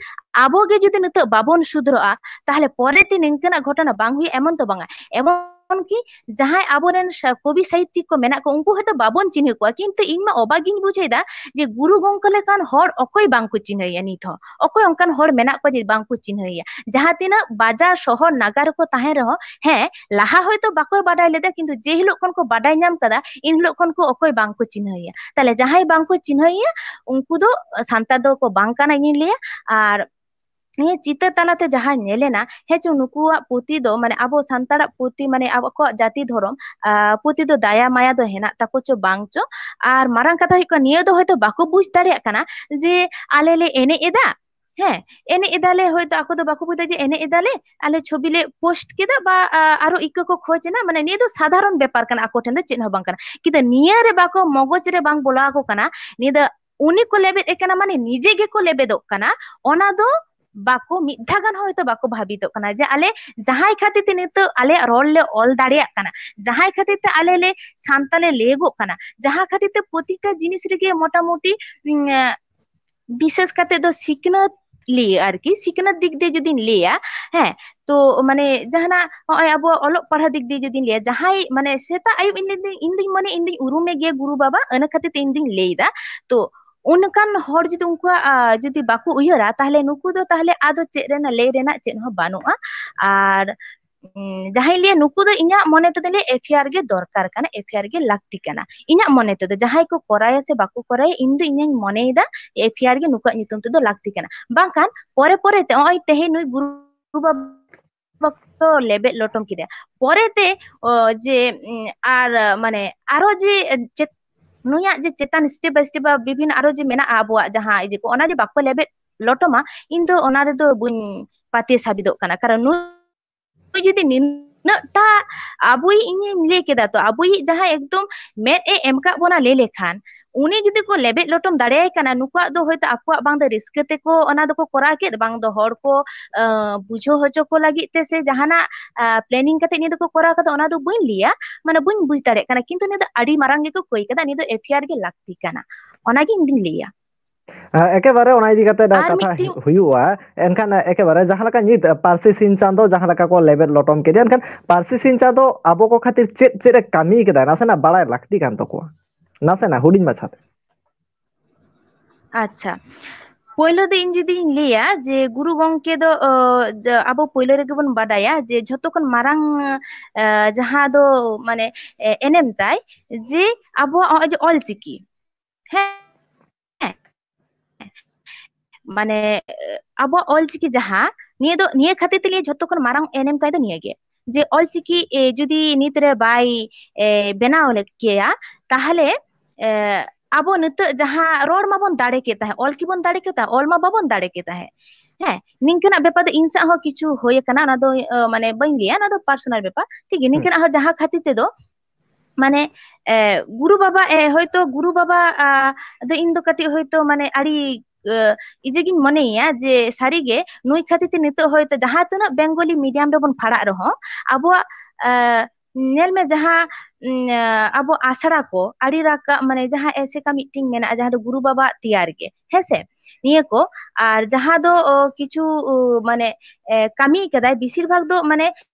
ᱟᱵᱚ ᱜᱮ ᱡᱩᱫᱤ ᱱᱤᱛᱚᱜ ᱵᱟᱵᱚᱱ ᱥᱩᱫᱷᱨᱟᱹᱜᱼᱟ, ᱛᱟᱦᱞᱮ ᱯᱚᱨᱮᱛᱮ ᱱᱤᱝᱠᱟᱹᱱᱟᱜ ᱜᱷᱚᱴᱚᱱᱟ ᱵᱟᱝ ᱦᱩᱭᱩᱜᱼᱟ, ᱮᱢᱚᱱ ᱛᱚ ᱵᱟᱝᱟ, ᱮᱢᱚᱱ ᱮᱢᱚᱱᱠᱤ ᱡᱟᱦᱟᱸᱭ ᱟᱵᱚᱨᱮᱱ ᱥᱟ-, ᱠᱚᱵᱤ ᱥᱟᱦᱤᱛᱭᱤᱠ ᱠᱚ ᱢᱮᱱᱟᱜ ᱠᱚ, ᱩᱱᱠᱩ ᱦᱚᱭᱛᱳ ᱵᱟᱵᱚᱱ ᱪᱤᱱᱦᱟᱹ ᱠᱚᱣᱟ, ᱠᱤᱱᱛᱩ ᱤᱧ ᱢᱟ ᱚᱵᱟᱠ ᱜᱤᱧ ᱵᱩᱡᱷᱟᱹᱣᱮᱫᱟ ᱡᱮ ᱜᱩᱨᱩ ᱜᱚᱢᱠᱮ ᱞᱮᱠᱟᱱ ᱦᱚᱲ ᱚᱠᱚᱭ ᱵᱟᱝᱠᱚ ᱪᱤᱱᱦᱟᱹᱭᱟ ᱱᱤᱛ ᱦᱚᱸ᱾ ᱚᱠᱚᱭ ᱚᱱᱠᱟᱱ ᱦᱚᱲ ᱢᱮᱱᱟᱜ ᱠᱚᱣᱟ ᱡᱮ ᱵᱟᱝᱠᱚ ᱪᱤᱱᱦᱟᱹᱭᱟ? ᱡᱟᱦᱟᱸ ᱛᱤᱱᱟᱹᱜ ᱵᱟᱡᱟᱨ ᱥᱚᱦᱚᱨ ᱱᱟᱜᱟᱨ ᱨᱮᱠᱚ ᱛᱟᱦᱮᱸ ᱨᱮᱦᱚᱸ, ᱦᱮᱸ, ᱞᱟᱦᱟ ᱦᱚᱭᱛᱳ ᱵᱟᱠᱚ ᱵᱟᱰᱟᱭ ᱞᱮᱫᱟ, ᱠᱤᱱᱛᱩ ᱡᱮ ᱦᱤᱞᱳᱜ ᱠᱷᱚᱱ ᱠᱚ ᱵᱟᱰᱟᱭ ᱧᱟᱢ ᱠᱟᱫᱟ, ᱤᱱ ᱦᱤᱞᱳᱜ ᱠᱷᱚᱱ ᱠᱚ ᱚᱠᱚᱭ ᱵᱟᱝᱠᱚ ᱪᱤᱱᱦᱟᱹᱭᱟ᱾ ᱛᱟᱦᱞᱮ ᱡᱟᱦᱟᱸᱭ ᱵᱟᱝᱠᱚ ᱪᱤᱱᱦᱟᱹᱭᱟ, ᱩᱱᱠᱩ ᱫᱚ ᱥᱟᱱᱛᱟᱲ ᱫᱚᱠᱚ ᱵᱟᱝ ᱠᱟᱱᱟ, ᱤᱧᱤᱧ ᱞᱟᱹᱭᱟ᱾ ᱟᱨ ᱱᱤᱭᱟᱹ ᱪᱤᱛᱟᱹᱨ ᱛᱟᱞᱟᱛᱮ ᱡᱟᱦᱟᱸ ᱧᱮᱞᱮᱱᱟ, ᱦᱮᱸ ᱪᱚ, ᱱᱩᱠᱩᱣᱟᱜ ᱯᱩᱛᱷᱤ ᱫᱚ, ᱢᱟᱱᱮ, ᱟᱵᱚ ᱥᱟᱱᱛᱟᱲᱟᱜ ᱯᱩᱛᱷᱤ, ᱢᱟᱱᱮ, ᱟᱵᱚ ᱠᱚᱣᱟᱜ ᱡᱟᱹᱛᱤ ᱫᱷᱚᱨᱚᱢ, ᱟ, ᱯᱩᱛᱷᱤ ᱫᱚ ᱫᱟᱭᱟ ᱢᱟᱭᱟ ᱫᱚ ᱦᱮᱱᱟᱜ ᱛᱟᱠᱚ ᱪᱚ ᱵᱟᱝ ᱪᱚ᱾ ᱟᱨ ᱢᱟᱨᱟᱝ ᱠᱟᱛᱷᱟ ᱦᱩᱭᱩᱜ ᱠᱟᱱᱟ, ᱱᱤᱭᱟᱹ ᱫᱚ ᱦᱚᱭᱛᱳ ᱵᱟᱠᱚ ᱵᱩᱡᱽ ᱫᱟᱲᱮᱭᱟᱜ ᱠᱟᱱᱟ ᱡᱮ ᱟᱞᱮ ᱞᱮ ᱮᱱᱮᱡ ᱮᱫᱟ, ᱦᱮᱸ, ᱮᱱᱮᱡ ᱮᱫᱟᱞᱮ, ᱦᱚᱭᱛᱳ ᱟᱠᱚ ᱫᱚ ᱵᱟᱠᱚ ᱵᱩᱡᱽ ᱫᱟ ᱡᱮ ᱮᱱᱮᱡ ᱮᱫᱟᱞᱮ, ᱟᱞᱮ ᱪᱷᱚᱵᱤ ᱞᱮ ᱯᱳᱥᱴ ᱠᱮᱫᱟ ᱵᱟ, ᱟ, ᱟᱨᱚ ᱤᱠᱟᱹ ᱠᱚ ᱠᱷᱚᱡᱽ ᱮᱱᱟ, ᱢᱟᱱᱮ, ᱱᱤᱭᱟᱹ ᱫᱚ ᱥᱟᱫᱷᱟᱨᱚᱱ ᱵᱮᱯᱟᱨ ᱠᱟᱱᱟ, ᱟᱠᱚ ᱴᱷᱮᱱ ᱫᱚ ᱪᱮᱫ ᱦᱚᱸ ᱵᱟᱝ ᱠᱟᱱᱟ᱾ ᱠᱤᱱᱛᱩ ᱱᱤᱭᱟᱹ ᱨᱮ ᱵᱟᱠᱚ, ᱢᱚᱜᱚᱡᱽ ᱨᱮ ᱵᱟᱝ ᱵᱚᱞᱚ ᱟᱠᱚ ᱠᱟᱱᱟ, ᱱᱤᱭᱟᱹ ᱫᱚ ᱩᱱᱤ ᱠᱚ ᱞᱮᱵᱮᱫ ᱮ ᱠᱟᱱᱟ, ᱢᱟᱱᱮ ᱱᱤᱡᱮ ᱜᱮᱠᱚ ᱞᱮᱵᱮᱫᱚᱜ ᱠᱟᱱᱟ᱾ ᱚᱱᱟ ᱫᱚ ᱵᱟᱠᱚ, ᱢᱤᱫ ᱫᱷᱟᱣ ᱜᱟᱱ ᱦᱚᱭᱛᱳ ᱵᱟᱠᱚ ᱵᱷᱟᱵᱤᱛᱚᱜ ᱠᱟᱱᱟ ᱡᱮ ᱟᱞᱮ ᱡᱟᱦᱟᱸᱭ ᱠᱷᱟᱹᱛᱤᱨ ᱛᱮ ᱱᱤᱛᱚᱜ ᱟᱞᱮᱭᱟᱜ ᱨᱚᱲ ᱞᱮ ᱚᱞ ᱫᱟᱲᱮᱭᱟᱜ ᱠᱟᱱᱟ, ᱡᱟᱦᱟᱸᱭ ᱠᱷᱟᱹᱛᱤᱨ ᱛᱮ ᱟᱞᱮ ᱞᱮ ᱥᱟᱱᱛᱟᱲ ᱞᱮ ᱞᱟᱹᱭᱟᱹᱜᱚᱜ ᱠᱟᱱᱟ, ᱡᱟᱦᱟᱸ ᱠᱷᱟᱹᱛᱤᱨ ᱛᱮ ᱯᱨᱚᱛᱤᱴᱟ ᱡᱤᱱᱤᱥ ᱨᱮᱜᱮ ᱢᱚᱴᱟᱢᱩᱴᱤ, ᱩᱸ, ᱵᱤᱥᱮᱥ ᱠᱟᱛᱮ ᱫᱚ ᱥᱤᱠᱷᱱᱟᱹᱛ ᱞᱤᱭᱮ ᱟᱨᱠᱤ, ᱥᱤᱠᱷᱱᱟᱹᱛ ᱫᱤᱠ ᱫᱤᱭᱮ ᱡᱩᱫᱤᱧ ᱞᱟᱹᱭᱟ, ᱦᱮᱸ, ᱛᱚ, ᱢᱟᱱᱮ, ᱡᱟᱦᱟᱱᱟᱜ ᱱᱚᱜᱼᱚᱭ ᱟᱵᱚᱣᱟᱜ ᱚᱞᱚᱜ ᱯᱟᱲᱦᱟᱜ ᱫᱤᱠ ᱫᱤᱭᱮ ᱡᱩᱫᱤᱧ ᱞᱟᱹᱭᱟ, ᱡᱟᱦᱟᱸᱭ, ᱢᱟᱱᱮ, ᱥᱮᱛᱟᱜ ᱟᱹᱭᱩᱵ ᱤᱧ ᱞᱟᱹᱭ ᱫᱟᱹᱧ, ᱤᱧ ᱫᱩᱧ ᱢᱚᱱᱮ, ᱤᱧ ᱫᱩᱧ ᱩᱨᱩᱢᱮ ᱜᱮᱭᱟ ᱜᱩᱨᱩ ᱵᱟᱵᱟ, ᱚᱱᱟ ᱠᱷᱟᱹᱛᱤᱨ ᱛᱮ ᱤᱧ ᱫᱩᱧ ᱞᱟᱹᱭ ᱮᱫᱟ᱾ ᱛᱚ, ᱚᱱᱠᱟᱱ ᱦᱚᱲ ᱡᱩᱫᱤ ᱩᱱᱠᱩᱣᱟᱜ, ᱟ, ᱡᱩᱫᱤ ᱵᱟᱠᱚ ᱩᱭᱦᱟᱹᱨᱟ, ᱛᱟᱦᱞᱮ ᱱᱩᱠᱩ ᱫᱚ ᱛᱟᱦᱞᱮ ᱟᱫᱚ ᱪᱮᱫ ᱨᱮᱱᱟᱜ ᱞᱟᱹᱭ ᱨᱮᱱᱟᱜ ᱪᱮᱫ ᱦᱚᱸ ᱵᱟᱹᱱᱩᱜᱼᱟ᱾ ᱟᱨ, ᱩᱸ, ᱡᱟᱦᱟᱸᱧ ᱞᱟᱹᱭᱟ, ᱱᱩᱠᱩ ᱫᱚ ᱤᱧᱟᱹᱜ ᱢᱚᱱᱮ ᱛᱮᱫᱚ ᱞᱟᱹᱭᱟ ᱮᱯᱷ ᱟᱭ ᱟᱨ ᱜᱮ ᱫᱚᱨᱠᱟᱨ ᱠᱟᱱᱟ, ᱮᱯᱷ ᱟᱭ ᱟᱨ ᱜᱮ ᱞᱟᱹᱠᱛᱤ ᱠᱟᱱᱟ᱾ ᱤᱧᱟᱹᱜ ᱢᱚᱱᱮ ᱛᱮᱫᱚ ᱡᱟᱦᱟᱸᱭ ᱠᱚ ᱠᱚᱨᱟᱭᱟ ᱥᱮ ᱵᱟᱠᱚ ᱠᱚᱨᱟᱭᱟ, ᱤᱧ ᱫᱚ ᱤᱧᱤᱧ ᱢᱚᱱᱮᱭᱮᱫᱟ ᱮᱯᱷ ᱟᱭ ᱟᱨ ᱜᱮ ᱱᱩᱠᱩᱣᱟᱜ ᱧᱩᱛᱩᱢ ᱛᱮᱫᱚ ᱞᱟᱹᱠᱛᱤ ᱠᱟᱱᱟ᱾ ᱵᱟᱝᱠᱷᱟᱱ ᱯᱚᱨᱮ ᱯᱚᱨᱮ ᱛᱮ ᱱᱚᱜᱼᱚᱭ ᱛᱮᱦᱮᱧ ᱱᱩᱭ ᱜᱩᱨᱩ ᱵᱟᱵᱟ ᱠᱚ ᱞᱮᱵᱮᱫ ᱞᱚᱴᱚᱢ ᱠᱮᱫᱮᱭᱟ, ᱯᱚᱨᱮᱛᱮ, ᱚ, ᱡᱮ, ᱩᱸ, ᱟᱨ, ᱢᱟᱱᱮ, ᱟᱨᱚ ᱡᱮ ᱪᱮᱛ-, ᱱᱩᱭᱟᱜ ᱡᱮ ᱪᱮᱛᱟᱱ step by step ᱵᱟ ᱵᱤᱵᱷᱤᱱᱱᱚ ᱟᱨᱚ ᱡᱮ ᱢᱮᱱᱟᱜᱼᱟ ᱟᱵᱚᱣᱟᱜ ᱡᱟᱦᱟᱸ ᱤᱭᱟᱹ ᱠᱚ, ᱚᱱᱟ ᱡᱮ ᱵᱟᱠᱚ ᱞᱮᱵᱮᱫ ᱞᱚᱴᱚᱢᱟ, ᱤᱧ ᱫᱚ ᱚᱱᱟ ᱨᱮᱫᱚ ᱵᱟᱹᱧ ᱯᱟᱹᱛᱭᱟᱹᱣ ᱥᱟᱵᱤᱫᱚᱜ ᱠᱟᱱᱟ᱾ ᱠᱟᱨᱚᱱ ᱱᱩᱭ ᱡᱩᱫᱤ ᱱᱤᱱᱟᱹᱜ ᱴᱟ ᱟᱵᱚᱭᱤᱡ, ᱤᱧᱤᱧ ᱞᱟᱹᱭ ᱠᱮᱫᱟ ᱛᱚ, ᱟᱵᱚᱭᱤᱡ ᱡᱟᱦᱟᱸᱭ ᱮᱠᱫᱚᱢ ᱢᱮᱫ ᱮ ᱮᱢ ᱠᱟᱜ ᱵᱚᱱᱟ, ᱞᱟᱹᱭ ᱞᱮᱠᱷᱟᱱ ᱩᱱᱤ ᱡᱩᱫᱤ ᱠᱚ ᱞᱮᱵᱮᱫ ᱞᱚᱴᱚᱢ ᱫᱟᱲᱮᱭᱟᱭ ᱠᱟᱱᱟ, ᱱᱩᱠᱩᱣᱟᱜ ᱫᱚ ᱦᱚᱭᱛᱳ ᱟᱠᱚᱣᱟᱜ ᱵᱟᱝ ᱫᱚ ᱨᱟᱹᱥᱠᱟᱹ ᱛᱮᱠᱚ ᱚᱱᱟ ᱫᱚᱠᱚ ᱠᱚᱨᱟᱣ ᱠᱮᱫ, ᱵᱟᱝ ᱫᱚ ᱦᱚᱲ ᱠᱚ, ᱟᱸ, ᱵᱩᱡᱷᱟᱹᱣ ᱦᱚᱪᱚ ᱠᱚ ᱞᱟᱹᱜᱤᱫ ᱛᱮ ᱥᱮ ᱡᱟᱦᱟᱱᱟᱜ, ᱟᱸ, planning ᱠᱟᱛᱮ ᱱᱤᱭᱟᱹ ᱫᱚᱠᱚ ᱠᱚᱨᱟᱣ ᱠᱟᱫᱟ, ᱚᱱᱟ ᱫᱚ ᱵᱟᱹᱧ ᱞᱟᱹᱭᱟ, ᱢᱟᱱᱮ ᱵᱟᱹᱧ ᱵᱩᱡᱽ ᱫᱟᱲᱮᱭᱟᱜ ᱠᱟᱱᱟ, ᱠᱤᱱᱛᱩ ᱱᱤᱭᱟᱹ ᱫᱚ ᱟᱹᱰᱤ ᱢᱟᱨᱟᱝ ᱜᱮᱠᱚ ᱠᱟᱹᱭ ᱠᱟᱫᱟ, ᱱᱤᱭᱟᱹ ᱫᱚ ᱮᱯᱷ ᱟᱭ ᱟᱨ ᱜᱮ ᱞᱟᱹᱠᱛᱤ ᱠᱟᱱᱟ, ᱚᱱᱟᱜᱮ ᱤᱧ ᱫᱩᱧ ᱞᱟᱹᱭᱟ᱾ ᱮᱠᱮᱵᱟᱨᱮ ᱚᱱᱟ ᱤᱫᱤ ᱠᱟᱛᱮ ᱠᱟᱛᱷᱟ ᱦᱩᱭᱩᱜᱼᱟ᱾ ᱮᱱᱠᱷᱟᱱ ᱮᱠᱮᱵᱟᱨᱮ ᱡᱟᱦᱟᱸ ᱞᱮᱠᱟ ᱧᱤᱛ ᱯᱟᱹᱨᱥᱤ ᱥᱤᱧ ᱪᱟᱸᱫᱚ ᱡᱟᱦᱟᱸ ᱞᱮᱠᱟ ᱠᱚ ᱞᱮᱵᱮᱫ ᱞᱚᱴᱚᱢ ᱠᱮᱫᱮᱭᱟ, ᱮᱱᱠᱷᱟᱱ ᱯᱟᱹᱨᱥᱤ ᱥᱤᱧ ᱪᱟᱸᱫᱚ ᱟᱵᱚ ᱠᱚ ᱠᱷᱟᱹᱛᱤᱨ ᱪᱮᱫ ᱪᱮᱫ ᱮ ᱠᱟᱹᱢᱤ ᱠᱮᱫᱟ, ᱱᱟᱥᱮᱱᱟᱜ ᱵᱟᱲᱟᱭ ᱞᱟᱹᱠᱛᱤ ᱠᱟᱱ ᱛᱟᱠᱚᱣᱟ, ᱱᱟᱥᱮᱱᱟᱜ ᱦᱩᱰᱤᱧ ᱢᱟᱪᱷᱟᱛᱮ᱾ ᱟᱪᱪᱷᱟ, ᱯᱳᱭᱞᱳ ᱫᱚ ᱤᱧ ᱡᱩᱫᱤᱧ ᱞᱟᱹᱭᱟ ᱡᱮ ᱜᱩᱨᱩ ᱜᱚᱢᱠᱮ ᱫᱚ, ᱚ, ᱡᱟ-, ᱟᱵᱚ ᱯᱳᱭᱞᱳ ᱨᱮᱜᱮ ᱵᱚᱱ ᱵᱟᱰᱟᱭᱟ ᱡᱮ ᱡᱷᱚᱛᱚ ᱠᱷᱚᱱ ᱢᱟᱨᱟᱝ, ᱟ, ᱡᱟᱦᱟᱸ ᱫᱚ ᱢᱟᱱᱮ, ᱮ, ᱮᱱᱮᱢ ᱛᱟᱭ ᱡᱮ ᱟᱵᱚᱣᱟᱜ ᱱᱚᱜᱼᱚᱭ ᱡᱮ ᱚᱞᱪᱤᱠᱤ, ᱦᱮᱸ, ᱢᱟᱱᱮ, ᱟᱵᱚᱣᱟᱜ ᱚᱞᱪᱤᱠᱤ ᱡᱟᱦᱟᱸ, ᱱᱤᱭᱟᱹ ᱫᱚ, ᱱᱤᱭᱟᱹ ᱠᱷᱟᱹᱛᱤᱨ ᱛᱮ ᱞᱟᱹᱭᱟ ᱡᱷᱚᱛᱚ ᱠᱷᱚᱱ ᱢᱟᱨᱟᱝ ᱮᱱᱮᱢ ᱛᱟᱭ ᱫᱚ ᱱᱤᱭᱟᱹ ᱜᱮ, ᱡᱮ ᱚᱞᱪᱤᱠᱤ, ᱮ, ᱡᱩᱫᱤ ᱱᱤᱛ ᱨᱮ ᱵᱟᱭ, ᱮ, ᱵᱮᱱᱟᱣ ᱞᱮ-, ᱠᱮᱭᱟ, ᱛᱟᱦᱞᱮ, ᱮ, ᱟᱵᱚ ᱱᱤᱛᱚᱜ ᱡᱟᱦᱟᱸ ᱨᱚᱲ ᱢᱟᱵᱚᱱ ᱫᱟᱲᱮ ᱠᱮ ᱛᱟᱦᱮᱸᱫ, ᱚᱞ ᱠᱤᱵᱚᱱ ᱫᱟᱲᱮ ᱠᱮ ᱛᱟᱦᱮᱸᱫ, ᱚᱞ ᱢᱟ ᱵᱟᱵᱚᱱ ᱫᱟᱲᱮ ᱠᱮ ᱛᱟᱦᱮᱸᱫ᱾ ᱦᱮᱸ, ᱱᱤᱝᱠᱟᱹᱱᱟᱜ ᱵᱮᱯᱟᱨ ᱫᱚ ᱤᱧ ᱥᱟᱶ ᱦᱚᱸ ᱠᱤᱪᱷᱩ ᱦᱩᱭ ᱟᱠᱟᱱᱟ, ᱚᱱᱟ ᱫᱚ, ᱮ, ᱢᱟᱱᱮ ᱵᱟᱹᱧ ᱞᱟᱹᱭᱟ, ᱚᱱᱟ ᱫᱚ personal ᱵᱮᱯᱟᱨ, ᱴᱷᱤᱠ ᱜᱮᱭᱟ᱾ ᱦᱩᱸ᱾ ᱱᱤᱝᱠᱟᱹᱱᱟᱜ ᱦᱚᱸ ᱡᱟᱦᱟᱸ ᱠᱷᱟᱹᱛᱤᱨ ᱛᱮᱫᱚ, ᱢᱟᱱᱮ, ᱮ, ᱜᱩᱨᱩ ᱵᱟᱵᱟ, ᱮ, ᱦᱚᱭᱛᱳ ᱜᱩᱨᱩ ᱵᱟᱵᱟ, ᱟ, ᱫᱚ ᱤᱧ ᱫᱚ ᱠᱟᱹᱴᱤᱡ ᱦᱚᱭᱛᱳ ᱢᱟᱱᱮ ᱟᱹᱰᱤ, ᱮ, ᱤᱡᱮ ᱜᱤᱧ ᱢᱚᱱᱮᱭᱮᱭᱟ ᱡᱮ ᱥᱟᱹᱨᱤᱜᱮ ᱱᱩᱭ ᱠᱷᱟᱹᱛᱤᱨ ᱛᱮ ᱱᱤᱛᱚᱜ ᱦᱚᱭᱛᱳ ᱡᱟᱦᱟᱸ ᱛᱤᱱᱟᱹᱜ Bengali medium ᱨᱮᱵᱚᱱ ᱯᱷᱟᱲᱟᱜ ᱨᱮᱦᱚᱸ ᱟᱵᱚᱣᱟᱜ, ᱮ, ᱧᱮᱞ ᱢᱮ ᱡᱟᱦᱟᱸ, ᱩᱢ, ᱮ, ᱟᱵᱚ ᱟᱥᱲᱟ ᱠᱚ ᱟᱹᱰᱤ ᱨᱟᱠᱟᱵ ᱢᱟᱱᱮ ᱡᱟᱦᱟᱸ ᱮᱥᱮᱠᱟ ᱢᱤᱫᱴᱮᱱ ᱢᱮᱱᱟᱜᱼᱟ ᱡᱟᱦᱟᱸ ᱫᱚ ᱜᱩᱨᱩ ᱵᱟᱵᱟᱣᱟᱜ ᱛᱮᱭᱟᱨ ᱜᱮ, ᱦᱮᱸᱥᱮ? ᱱᱤᱭᱟᱹ ᱠᱚ ᱟᱨ ᱡᱟᱦᱟᱸ ᱫᱚ, ᱚ, ᱠᱤᱪᱷᱩ, ᱚ, ᱢᱟᱱᱮ, ᱮ, ᱠᱟᱹᱢᱤ ᱠᱟᱫᱟᱭ ᱵᱮᱥᱤᱨ ᱵᱷᱟᱜᱽ ᱫᱚ ᱢᱟᱱᱮ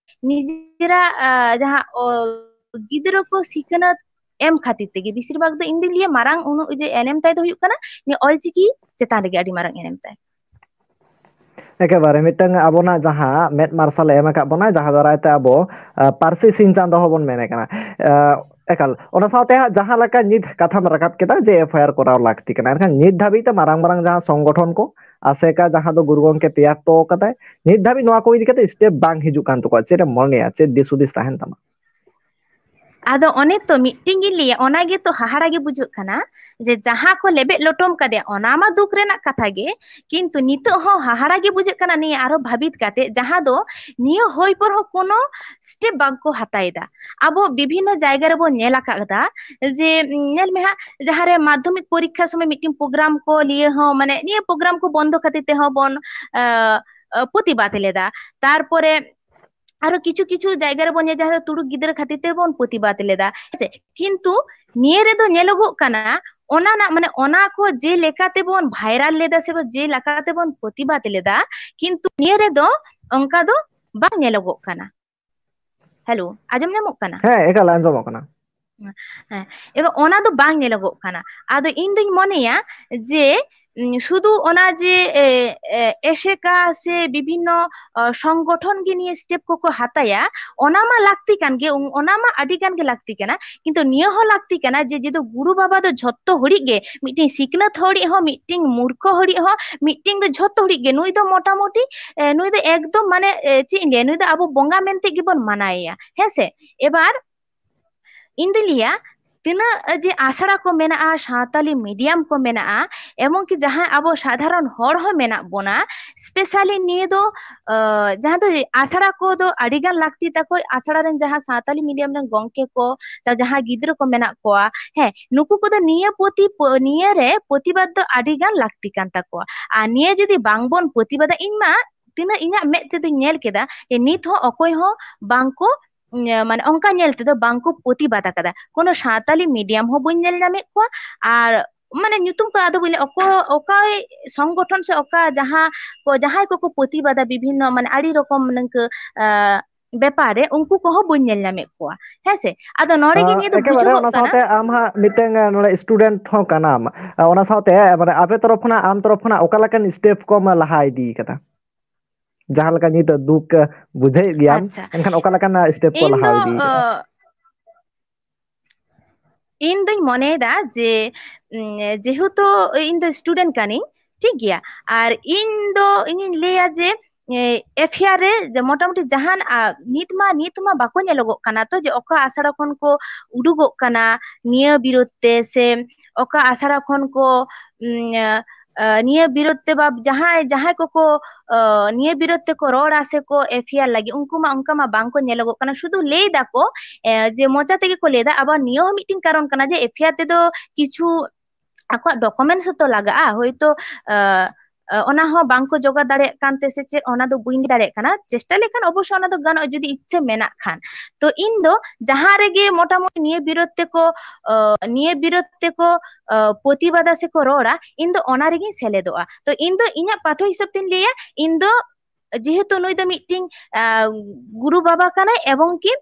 ᱱᱤᱡᱮᱨᱟᱜ, ᱟ, ᱡᱟᱦᱟᱸ, ᱚ, ᱜᱤᱫᱽᱨᱟᱹ ᱠᱚ ᱥᱤᱠᱷᱱᱟᱹᱛ ᱮᱢ ᱠᱷᱟᱹᱛᱤᱨ ᱛᱮᱜᱮ ᱵᱮᱥᱤᱨ ᱵᱷᱟᱜᱽ ᱫᱚ ᱤᱧ ᱫᱩᱧ ᱞᱟᱹᱭᱟ ᱢᱟᱨᱟᱝ ᱩᱱᱟᱹᱜ ᱡᱮ ᱮᱱᱮᱢ ᱛᱟᱭ ᱫᱚ ᱦᱩᱭᱩᱜ ᱠᱟᱱᱟ ᱱᱤᱭᱟᱹ ᱚᱞᱪᱤᱠᱤ ᱪᱮᱛᱟᱱ ᱨᱮᱜᱮ ᱟᱹᱰᱤ ᱢᱟᱨᱟᱝ ᱮᱱᱮᱢ ᱛᱟᱭ᱾ ᱮᱠᱮᱵᱟᱨᱮ ᱢᱤᱫᱴᱟᱝ ᱟᱵᱚᱱᱟᱜ ᱡᱟᱦᱟᱸ ᱢᱮᱫ ᱢᱟᱨᱥᱟᱞᱮ ᱮᱢ ᱟᱠᱟᱫ ᱵᱚᱱᱟ, ᱡᱟᱦᱟᱸ ᱫᱟᱨᱟᱭ ᱛᱮ ᱟᱵᱚ, ᱟ, ᱯᱟᱹᱨᱥᱤ ᱥᱤᱧ ᱪᱟᱸᱫᱚ ᱦᱚᱸᱵᱚᱱ ᱢᱮᱱᱮ ᱠᱟᱱᱟ᱾ ᱟ, ᱮᱠᱟᱞ᱾ ᱚᱱᱟ ᱥᱟᱶᱛᱮ ᱦᱟᱸᱜ ᱡᱟᱦᱟᱸ ᱞᱮᱠᱟ ᱱᱤᱛ ᱠᱟᱛᱷᱟᱢ ᱨᱟᱠᱟᱵ ᱠᱮᱫᱟ ᱡᱮ FIR ᱠᱚᱨᱟᱣ ᱞᱟᱹᱠᱛᱤ ᱠᱟᱱᱟ, ᱮᱱᱠᱷᱟᱱ ᱱᱤᱛ ᱫᱷᱟᱹᱵᱤᱡ ᱛᱮ ᱢᱟᱨᱟᱝ ᱢᱟᱨᱟᱝ ᱡᱟᱦᱟᱸ ᱥᱚᱝᱜᱚᱴᱷᱚᱱ ᱠᱚ, ᱟᱥᱮᱠᱟ ᱡᱟᱦᱟᱸ ᱫᱚ ᱜᱩᱨᱩ ᱜᱚᱢᱠᱮ ᱛᱮᱭᱟᱨ ᱦᱚᱴᱚ ᱠᱟᱫᱟᱭ, ᱱᱤᱛ ᱫᱷᱟᱹᱵᱤᱡ ᱱᱚᱣᱟ ᱠᱚ ᱤᱫᱤ ᱠᱟᱛᱮ step ᱵᱟᱝ ᱦᱤᱡᱩᱜ ᱠᱟᱱ ᱛᱟᱠᱚᱣᱟ᱾ ᱪᱮᱫ ᱮᱢ ᱢᱚᱱᱮᱭᱟ, ᱪᱮᱫ ᱫᱤᱥ ᱦᱩᱫᱤᱥ ᱛᱟᱦᱮᱱ ᱛᱟᱢᱟ? ᱟᱫᱚ ᱚᱱᱮ ᱛᱚ ᱢᱤᱫᱴᱮᱱ ᱜᱤᱧ ᱞᱟᱹᱭᱟ, ᱚᱱᱟ ᱜᱮᱛᱚ ᱦᱟᱦᱟᱲᱟ ᱜᱮ ᱵᱩᱡᱷᱟᱹᱜ ᱠᱟᱱᱟ ᱡᱮ ᱡᱟᱦᱟᱸ ᱠᱚ ᱞᱮᱵᱮᱫ ᱞᱚᱴᱚᱢ ᱠᱟᱫᱮᱭᱟ ᱚᱱᱟ ᱢᱟ ᱫᱩᱠ ᱨᱮᱱᱟᱜ ᱠᱟᱛᱷᱟ ᱜᱮ, ᱠᱤᱱᱛᱩ ᱱᱤᱛᱚᱜ ᱦᱚᱸ ᱦᱟᱦᱟᱲᱟ ᱜᱮ ᱵᱩᱡᱷᱟᱹᱜ ᱠᱟᱱᱟ ᱱᱤᱭᱟᱹ ᱟᱨᱦᱚᱸ ᱵᱷᱟᱹᱵᱤᱛ ᱠᱟᱛᱮ, ᱡᱟᱦᱟᱸ ᱫᱚ ᱱᱤᱭᱟᱹ ᱦᱩᱭ ᱯᱚᱨ ᱦᱚᱸ ᱠᱳᱱᱳ step ᱵᱟᱝ ᱠᱚ ᱦᱟᱛᱟᱣ ᱮᱫᱟ᱾ ᱟᱵᱚ ᱵᱤᱵᱷᱤᱱᱱᱚ ᱡᱟᱭᱜᱟ ᱨᱮᱵᱚᱱ ᱧᱮᱞ ᱟᱠᱟᱫᱟ ᱡᱮ, ᱩᱢ, ᱧᱮᱞ ᱢᱮ ᱦᱟᱸᱜ, ᱡᱟᱦᱟᱸ ᱨᱮ ᱢᱟᱫᱽᱫᱷᱚᱢᱤᱠ ᱯᱚᱨᱤᱠᱠᱷᱟ ᱥᱚᱢᱚᱭ ᱢᱤᱫᱴᱮᱱ program ᱠᱚ ᱱᱤᱭᱟᱹ ᱦᱚᱸ, ᱢᱟᱱᱮ ᱱᱤᱭᱟᱹ program ᱠᱚ ᱵᱚᱱᱫᱚ ᱠᱷᱟᱹᱛᱤᱨ ᱛᱮᱦᱚᱸ ᱵᱚᱱ, ᱟ, ᱟ, ᱯᱨᱚᱛᱤᱵᱟᱫ ᱞᱮᱫᱟ᱾ ᱛᱟᱨᱯᱚᱨᱮ ᱟᱨᱚ ᱠᱤᱪᱷᱩ ᱠᱤᱪᱷᱩ ᱡᱟᱭᱜᱟ ᱨᱮᱵᱚᱱ ᱧᱮᱞ, ᱡᱟᱦᱟᱸ ᱫᱚ ᱛᱩᱲᱩᱠ ᱜᱤᱫᱽᱨᱟᱹ ᱠᱷᱟᱹᱛᱤᱨ ᱛᱮᱵᱚᱱ ᱯᱨᱚᱛᱤᱵᱟᱫ ᱞᱮᱫᱟ, ᱦᱮᱸ ᱥᱮ? ᱠᱤᱱᱛᱩ ᱱᱤᱭᱟᱹ ᱨᱮᱫᱚ ᱧᱮᱞᱚᱜᱚᱜ ᱠᱟᱱᱟ, ᱚᱱᱟ ᱨᱮᱱᱟᱜ, ᱢᱟᱱᱮ, ᱚᱱᱟ ᱠᱚ ᱡᱮ ᱞᱮᱠᱟ ᱛᱮᱵᱚᱱ ᱵᱷᱟᱭᱨᱟᱞ ᱞᱮᱫᱟ ᱥᱮ ᱡᱮ ᱞᱮᱠᱟ ᱛᱮᱵᱚᱱ ᱯᱨᱚᱛᱤᱵᱟᱫ ᱞᱮᱫᱟ, ᱠᱤᱱᱛᱩ ᱱᱤᱭᱟᱹ ᱨᱮᱫᱚ ᱚᱱᱠᱟ ᱫᱚ ᱵᱟᱝ ᱧᱮᱞᱚᱜᱚᱜ ᱠᱟᱱᱟ᱾ ᱦᱮᱞᱳ, ᱟᱸᱡᱚᱢ ᱧᱟᱢᱚᱜ ᱠᱟᱱᱟ? ᱦᱮᱸ, ᱮᱠᱟᱞ ᱟᱸᱡᱚᱢᱚᱜ ᱠᱟᱱᱟ᱾ ᱦᱮᱸ, ᱮᱵᱟᱨ ᱚᱱᱟ ᱫᱚ ᱵᱟᱝ ᱧᱮᱞᱚᱜᱚᱜ ᱠᱟᱱᱟ᱾ ᱟᱫᱚ ᱤᱧ ᱫᱩᱧ ᱢᱚᱱᱮᱭᱟ ᱡᱮ, ᱩᱸ, ᱥᱩᱫᱷᱩ ᱚᱱᱟ ᱡᱮ, ᱮ, ᱮ, ᱮᱥᱮᱠᱟ ᱥᱮ ᱵᱤᱵᱷᱤᱱᱱᱚ, ᱚ, ᱥᱚᱝᱜᱚᱴᱷᱚᱱ ᱜᱮ ᱱᱤᱭᱟᱹ ᱥᱴᱮᱯ ᱠᱚᱠᱚ ᱦᱟᱛᱟᱭᱟ, ᱚᱱᱟ ᱢᱟ ᱞᱟᱹᱠᱛᱤ ᱠᱟᱱ ᱜᱮ, ᱩᱱ-, ᱚᱱᱟ ᱢᱟ ᱟᱹᱰᱤ ᱜᱟᱱ ᱜᱮ ᱞᱟᱹᱠᱛᱤ ᱠᱟᱱᱟ, ᱠᱤᱱᱛᱩ ᱱᱤᱭᱟᱹ ᱦᱚᱸ ᱞᱟᱹᱠᱛᱤ ᱠᱟᱱᱟ ᱡᱮ, ᱡᱮᱦᱮᱛᱩ ᱜᱩᱨᱩ ᱵᱟᱵᱟ ᱫᱚ ᱡᱷᱚᱛᱚ ᱦᱚᱲᱤᱡ ᱜᱮ, ᱢᱤᱫᱴᱤᱝ ᱥᱤᱠᱷᱱᱟᱹᱛ ᱦᱚᱲᱤᱡ ᱦᱚᱸ, ᱢᱤᱫᱴᱤᱝ ᱢᱩᱨᱠᱷᱚ ᱦᱚᱲᱤᱡ ᱦᱚᱸ, ᱢᱤᱫᱴᱤᱝ ᱫᱚ ᱡᱷᱚᱛᱚ ᱦᱚᱲᱤᱡ ᱜᱮ, ᱱᱩᱭ ᱫᱚ ᱢᱚᱴᱟᱢᱩᱴᱤ, ᱮ, ᱱᱩᱭ ᱫᱚ ᱮᱠᱫᱚᱢ, ᱢᱟᱱᱮ, ᱮ, ᱪᱮᱫ ᱤᱧ ᱞᱟᱹᱭᱟ, ᱱᱩᱭ ᱫᱚ ᱟᱵᱚ ᱵᱚᱸᱜᱟ ᱢᱮᱱᱛᱮ ᱜᱮᱵᱚᱱ ᱢᱟᱱᱟᱣᱮᱭᱟ, ᱦᱮᱸ ᱥᱮ? ᱮᱵᱟᱨ ᱤᱧ ᱫᱩᱧ ᱞᱟᱹᱭᱟ, ᱛᱤᱱᱟᱹᱜ ᱡᱮ ᱟᱥᱲᱟ ᱠᱚ ᱢᱮᱱᱟᱜᱼᱟ, ᱥᱟᱶᱛᱟᱞᱤ ᱢᱤᱰᱤᱭᱟᱢ ᱠᱚ ᱢᱮᱱᱟᱜᱼᱟ, ᱮᱢᱚᱱ ᱠᱤ ᱡᱟᱦᱟᱸᱭ ᱟᱵᱚ ᱥᱟᱫᱷᱟᱨᱚᱱ ᱦᱚᱲ ᱦᱚᱸ ᱢᱮᱱᱟᱜ ᱵᱚᱱᱟ, specially ᱱᱤᱭᱟᱹ ᱫᱚ, ᱟᱸ, ᱡᱟᱦᱟᱸ ᱫᱚ ᱟᱥᱲᱟ ᱠᱚᱫᱚ ᱟᱹᱰᱤ ᱜᱟᱱ ᱞᱟᱹᱠᱛᱤ ᱛᱟᱠᱚ, ᱟᱥᱲᱟ ᱨᱮᱱ ᱡᱟᱦᱟᱸ ᱥᱟᱶᱛᱟᱞᱤ ᱢᱤᱰᱤᱭᱟᱢ ᱨᱮᱱ ᱜᱚᱢᱠᱮ ᱠᱚ, ᱛᱟ ᱡᱟᱦᱟᱸ ᱜᱤᱫᱽᱨᱟᱹ ᱠᱚ ᱢᱮᱱᱟᱜ ᱠᱚᱣᱟ, ᱦᱮᱸ, ᱱᱩᱠᱩ ᱠᱚᱫᱚ ᱱᱤᱭᱟᱹ ᱯᱨᱚᱛᱤ-, ᱯᱚ-, ᱱᱤᱭᱟᱹ ᱨᱮ ᱯᱨᱚᱛᱤᱵᱟᱫ ᱫᱚ ᱟᱹᱰᱤ ᱜᱟᱱ ᱞᱟᱹᱠᱛᱤ ᱠᱟᱱ ᱛᱟᱠᱚᱣᱟ᱾ ᱟᱨ ᱱᱤᱭᱟᱹ ᱡᱩᱫᱤ ᱵᱟᱝᱵᱚᱱ ᱯᱨᱚᱛᱤᱵᱟᱫᱟ, ᱤᱧ ᱢᱟ ᱛᱤᱱᱟᱹᱜ ᱤᱧᱟᱹᱜ ᱢᱮᱫ ᱛᱮᱫᱚᱧ ᱧᱮᱞ ᱠᱮᱫᱟ ᱡᱮ ᱱᱤᱛ ᱦᱚᱸ ᱚᱠᱚᱭ ᱦᱚᱸ ᱵᱟᱝ ᱠᱚ, ᱩᱸ, ᱢᱟᱱᱮ ᱚᱱᱠᱟ ᱧᱮᱞ ᱛᱮᱫᱚ ᱵᱟᱝ ᱠᱚ ᱯᱨᱚᱛᱤᱵᱟᱫ ᱟᱠᱟᱫᱟ᱾ ᱠᱳᱱᱳ ᱥᱟᱶᱛᱟᱞᱤ ᱢᱤᱰᱤᱭᱟᱢ ᱦᱚᱸ ᱵᱟᱹᱧ ᱧᱮᱞ ᱧᱟᱢᱮᱫ ᱠᱚᱣᱟ᱾ ᱟᱨ ᱢᱟᱱᱮ ᱧᱩᱛᱩᱢ ᱠᱚ ᱟᱫᱚ ᱵᱟᱹᱧ ᱞᱟᱹᱭᱟ, ᱚᱠᱚ-, ᱚᱠᱟ ᱥᱚᱝᱜᱚᱴᱷᱚᱱ ᱥᱮ ᱚᱠᱟ ᱡᱟᱦᱟᱸ ᱠᱚ, ᱡᱟᱦᱟᱸᱭ ᱠᱚᱠᱚ ᱯᱨᱚᱛᱤᱵᱟᱫᱟ ᱵᱤᱵᱷᱤᱱᱱᱚ, ᱢᱟᱱᱮ ᱟᱹᱰᱤ ᱨᱚᱠᱚᱢ ᱱᱤᱝᱠᱟᱹ, ᱟᱸ, ᱵᱮᱯᱟᱨ ᱨᱮ, ᱩᱱᱠᱩ ᱠᱚᱦᱚᱸ ᱵᱟᱹᱧ ᱧᱮᱞ ᱧᱟᱢᱮᱫ ᱠᱚᱣᱟ, ᱦᱮᱸ ᱥᱮ? ᱟᱫᱚ ᱱᱚᱰᱮ ᱜᱮ ᱟᱸ, ᱱᱤᱭᱟᱹ ᱫᱚ ᱮᱠᱮᱵᱟᱨᱮ ᱵᱩᱡᱩᱜᱚᱜ ᱚᱱᱟ ᱠᱟᱱᱟ᱾ ᱥᱟᱶᱛᱮ ᱟᱢ ᱦᱟᱸᱜ ᱢᱤᱫᱴᱟᱝ, ᱟᱸ, ᱱᱚᱰᱮ student ᱦᱚᱸ ᱠᱟᱱᱟᱢ᱾ ᱟᱸ, ᱚᱱᱟ ᱥᱟᱶᱛᱮ, ᱢᱟᱱᱮ, ᱟᱯᱮ ᱛᱚᱨᱚᱯ ᱠᱷᱚᱱᱟᱜ, ᱟᱢ ᱛᱚᱨᱚᱯ ᱠᱷᱚᱱᱟᱜ ᱚᱠᱟ ᱞᱮᱠᱟᱱ step ᱠᱚᱢ ᱞᱟᱦᱟ ᱤᱫᱤ ᱠᱟᱫᱟ? ᱡᱟᱦᱟᱸ ᱞᱮᱠᱟ ᱱᱤᱛ ᱫᱩᱠ, ᱟᱸ, ᱵᱩᱡᱷᱟᱹᱣᱮᱫ ᱜᱮᱭᱟᱢ, ᱟᱪᱪᱷᱟ, ᱮᱱᱠᱷᱟᱱ ᱚᱠᱟ ᱞᱮᱠᱟᱱ, ᱟᱸ, step ᱠᱚ ᱤᱧ ᱞᱟᱦᱟ ᱫᱚ, ᱤᱫᱤ ᱠᱟᱫᱟ? ᱟᱸ, ᱤᱧ ᱫᱩᱧ ᱢᱚᱱᱮᱭᱮᱫᱟ ᱡᱮ, ᱩᱸ, ᱡᱮᱦᱮᱛᱩ ᱤᱧ ᱫᱚ student ᱠᱟᱹᱱᱟᱹᱧ, ᱴᱷᱤᱠ ᱜᱮᱭᱟ, ᱟᱨ ᱤᱧ ᱫᱚ ᱤᱧᱤᱧ ᱞᱟᱹᱭᱟ ᱡᱮ, ᱮ, ᱮᱯᱷ ᱟᱭ ᱟᱨ ᱨᱮ ᱡᱮ ᱢᱚᱴᱟᱢᱩᱴᱤ ᱡᱟᱦᱟᱱ, ᱟ, ᱱᱤᱛ ᱢᱟ, ᱱᱤᱛ ᱢᱟ ᱵᱟᱠᱚ ᱧᱮᱞᱚᱜᱚᱜ ᱠᱟᱱᱟ ᱛᱚ, ᱡᱮ ᱚᱠᱟ ᱟᱥᱲᱟ ᱠᱷᱚᱱ ᱠᱚ ᱩᱰᱩᱠᱚᱜ ᱠᱟᱱᱟ ᱱᱤᱭᱟᱹ ᱵᱤᱨᱩᱫᱷ ᱛᱮ, ᱥᱮ ᱚᱠᱟ ᱟᱥᱲᱟ ᱠᱷᱚᱱ ᱠᱚ, ᱩᱸ, ᱟ, ᱱᱤᱭᱟᱹ ᱵᱤᱨᱩᱫᱷ ᱛᱮ ᱵᱟ ᱡᱟᱦᱟᱸᱭ, ᱡᱟᱦᱟᱸᱭ ᱠᱚᱠᱚ, ᱟ, ᱱᱤᱭᱟᱹ ᱵᱤᱨᱩᱫᱷ ᱛᱮᱠᱚ ᱨᱚᱲᱟ ᱥᱮ ᱠᱚ ᱮᱯᱷ ᱟᱭ ᱟᱨ ᱞᱟᱹᱜᱤᱫ, ᱩᱱᱠᱩ ᱢᱟ ᱚᱱᱠᱟ ᱢᱟ ᱵᱟᱝ ᱠᱚ ᱧᱮᱞᱚᱜᱚᱜ ᱠᱟᱱᱟ, ᱥᱩᱫᱷᱩ ᱞᱟᱹᱭ ᱫᱟᱠᱚ, ᱮ, ᱡᱮ ᱢᱚᱪᱟ ᱛᱮᱜᱮ ᱠᱚ ᱞᱟᱹᱭ ᱫᱟ᱾ ᱟᱵᱟᱨ ᱱᱤᱭᱟᱹ ᱦᱚᱸ ᱢᱤᱫᱴᱤᱱ ᱠᱟᱨᱚᱱ ᱠᱟᱱᱟ ᱡᱮ ᱮᱯᱷ ᱟᱭ ᱟᱨ ᱛᱮᱫᱚ ᱠᱤᱪᱷᱩ ᱟᱠᱚᱣᱟᱜ documents ᱦᱚᱸᱛᱚ ᱞᱟᱜᱟᱜᱼᱟ, ᱦᱳᱭᱛᱳ, ᱟ, ᱚᱱᱟ ᱦᱚᱸ ᱵᱟᱝᱠᱚ ᱡᱚᱜᱟᱲ ᱫᱟᱲᱮᱭᱟᱜ ᱠᱟᱱ ᱛᱮ ᱥᱮ ᱪᱮᱫ, ᱚᱱᱟ ᱫᱚ ᱵᱟᱹᱧ ᱞᱟᱹᱭ ᱫᱟᱲᱮᱭᱟᱜ ᱠᱟᱱᱟ᱾ ᱪᱮᱥᱴᱟ ᱞᱮᱠᱷᱟᱱ ᱚᱵᱚᱥᱥᱳᱭ ᱚᱱᱟ ᱫᱚ ᱜᱟᱱᱚᱜᱼᱟ, ᱡᱩᱫᱤ ᱤᱪᱪᱷᱟᱹ ᱢᱮᱱᱟᱜ ᱠᱷᱟᱱ᱾ ᱛᱚ ᱤᱧ ᱫᱚ ᱡᱟᱦᱟᱸ ᱨᱮᱜᱮ ᱢᱚᱴᱟᱢᱩᱴᱤ ᱱᱤᱭᱟᱹ ᱵᱤᱨᱳᱫᱷ ᱛᱮᱠᱚ, ᱱᱤᱭᱟᱹ ᱵᱤᱨᱳᱫᱷ ᱛᱮᱠᱚ ᱯᱨᱚᱛᱤᱵᱟᱫᱟ ᱥᱮᱠᱚ ᱨᱚᱲᱟ, ᱤᱧ ᱫᱚ ᱚᱱᱟ ᱨᱮᱜᱤᱧ ᱥᱮᱞᱮᱫᱚᱜᱼᱟ᱾ ᱛᱚ ᱤᱧ ᱫᱚ ᱤᱧᱟᱹᱜ ᱯᱟᱦᱴᱟ ᱦᱤᱥᱟᱹᱵ ᱛᱤᱧ ᱞᱟᱹᱭᱟ, ᱤᱧ ᱫᱚ ᱡᱮᱦᱮᱛᱩ ᱱᱩᱭ ᱫᱚ ᱢᱤᱫᱴᱤᱝ ᱜᱩᱨᱩ ᱵᱟᱵᱟ ᱠᱟᱱᱟᱭ, ᱮᱵᱚᱝ ᱠᱤ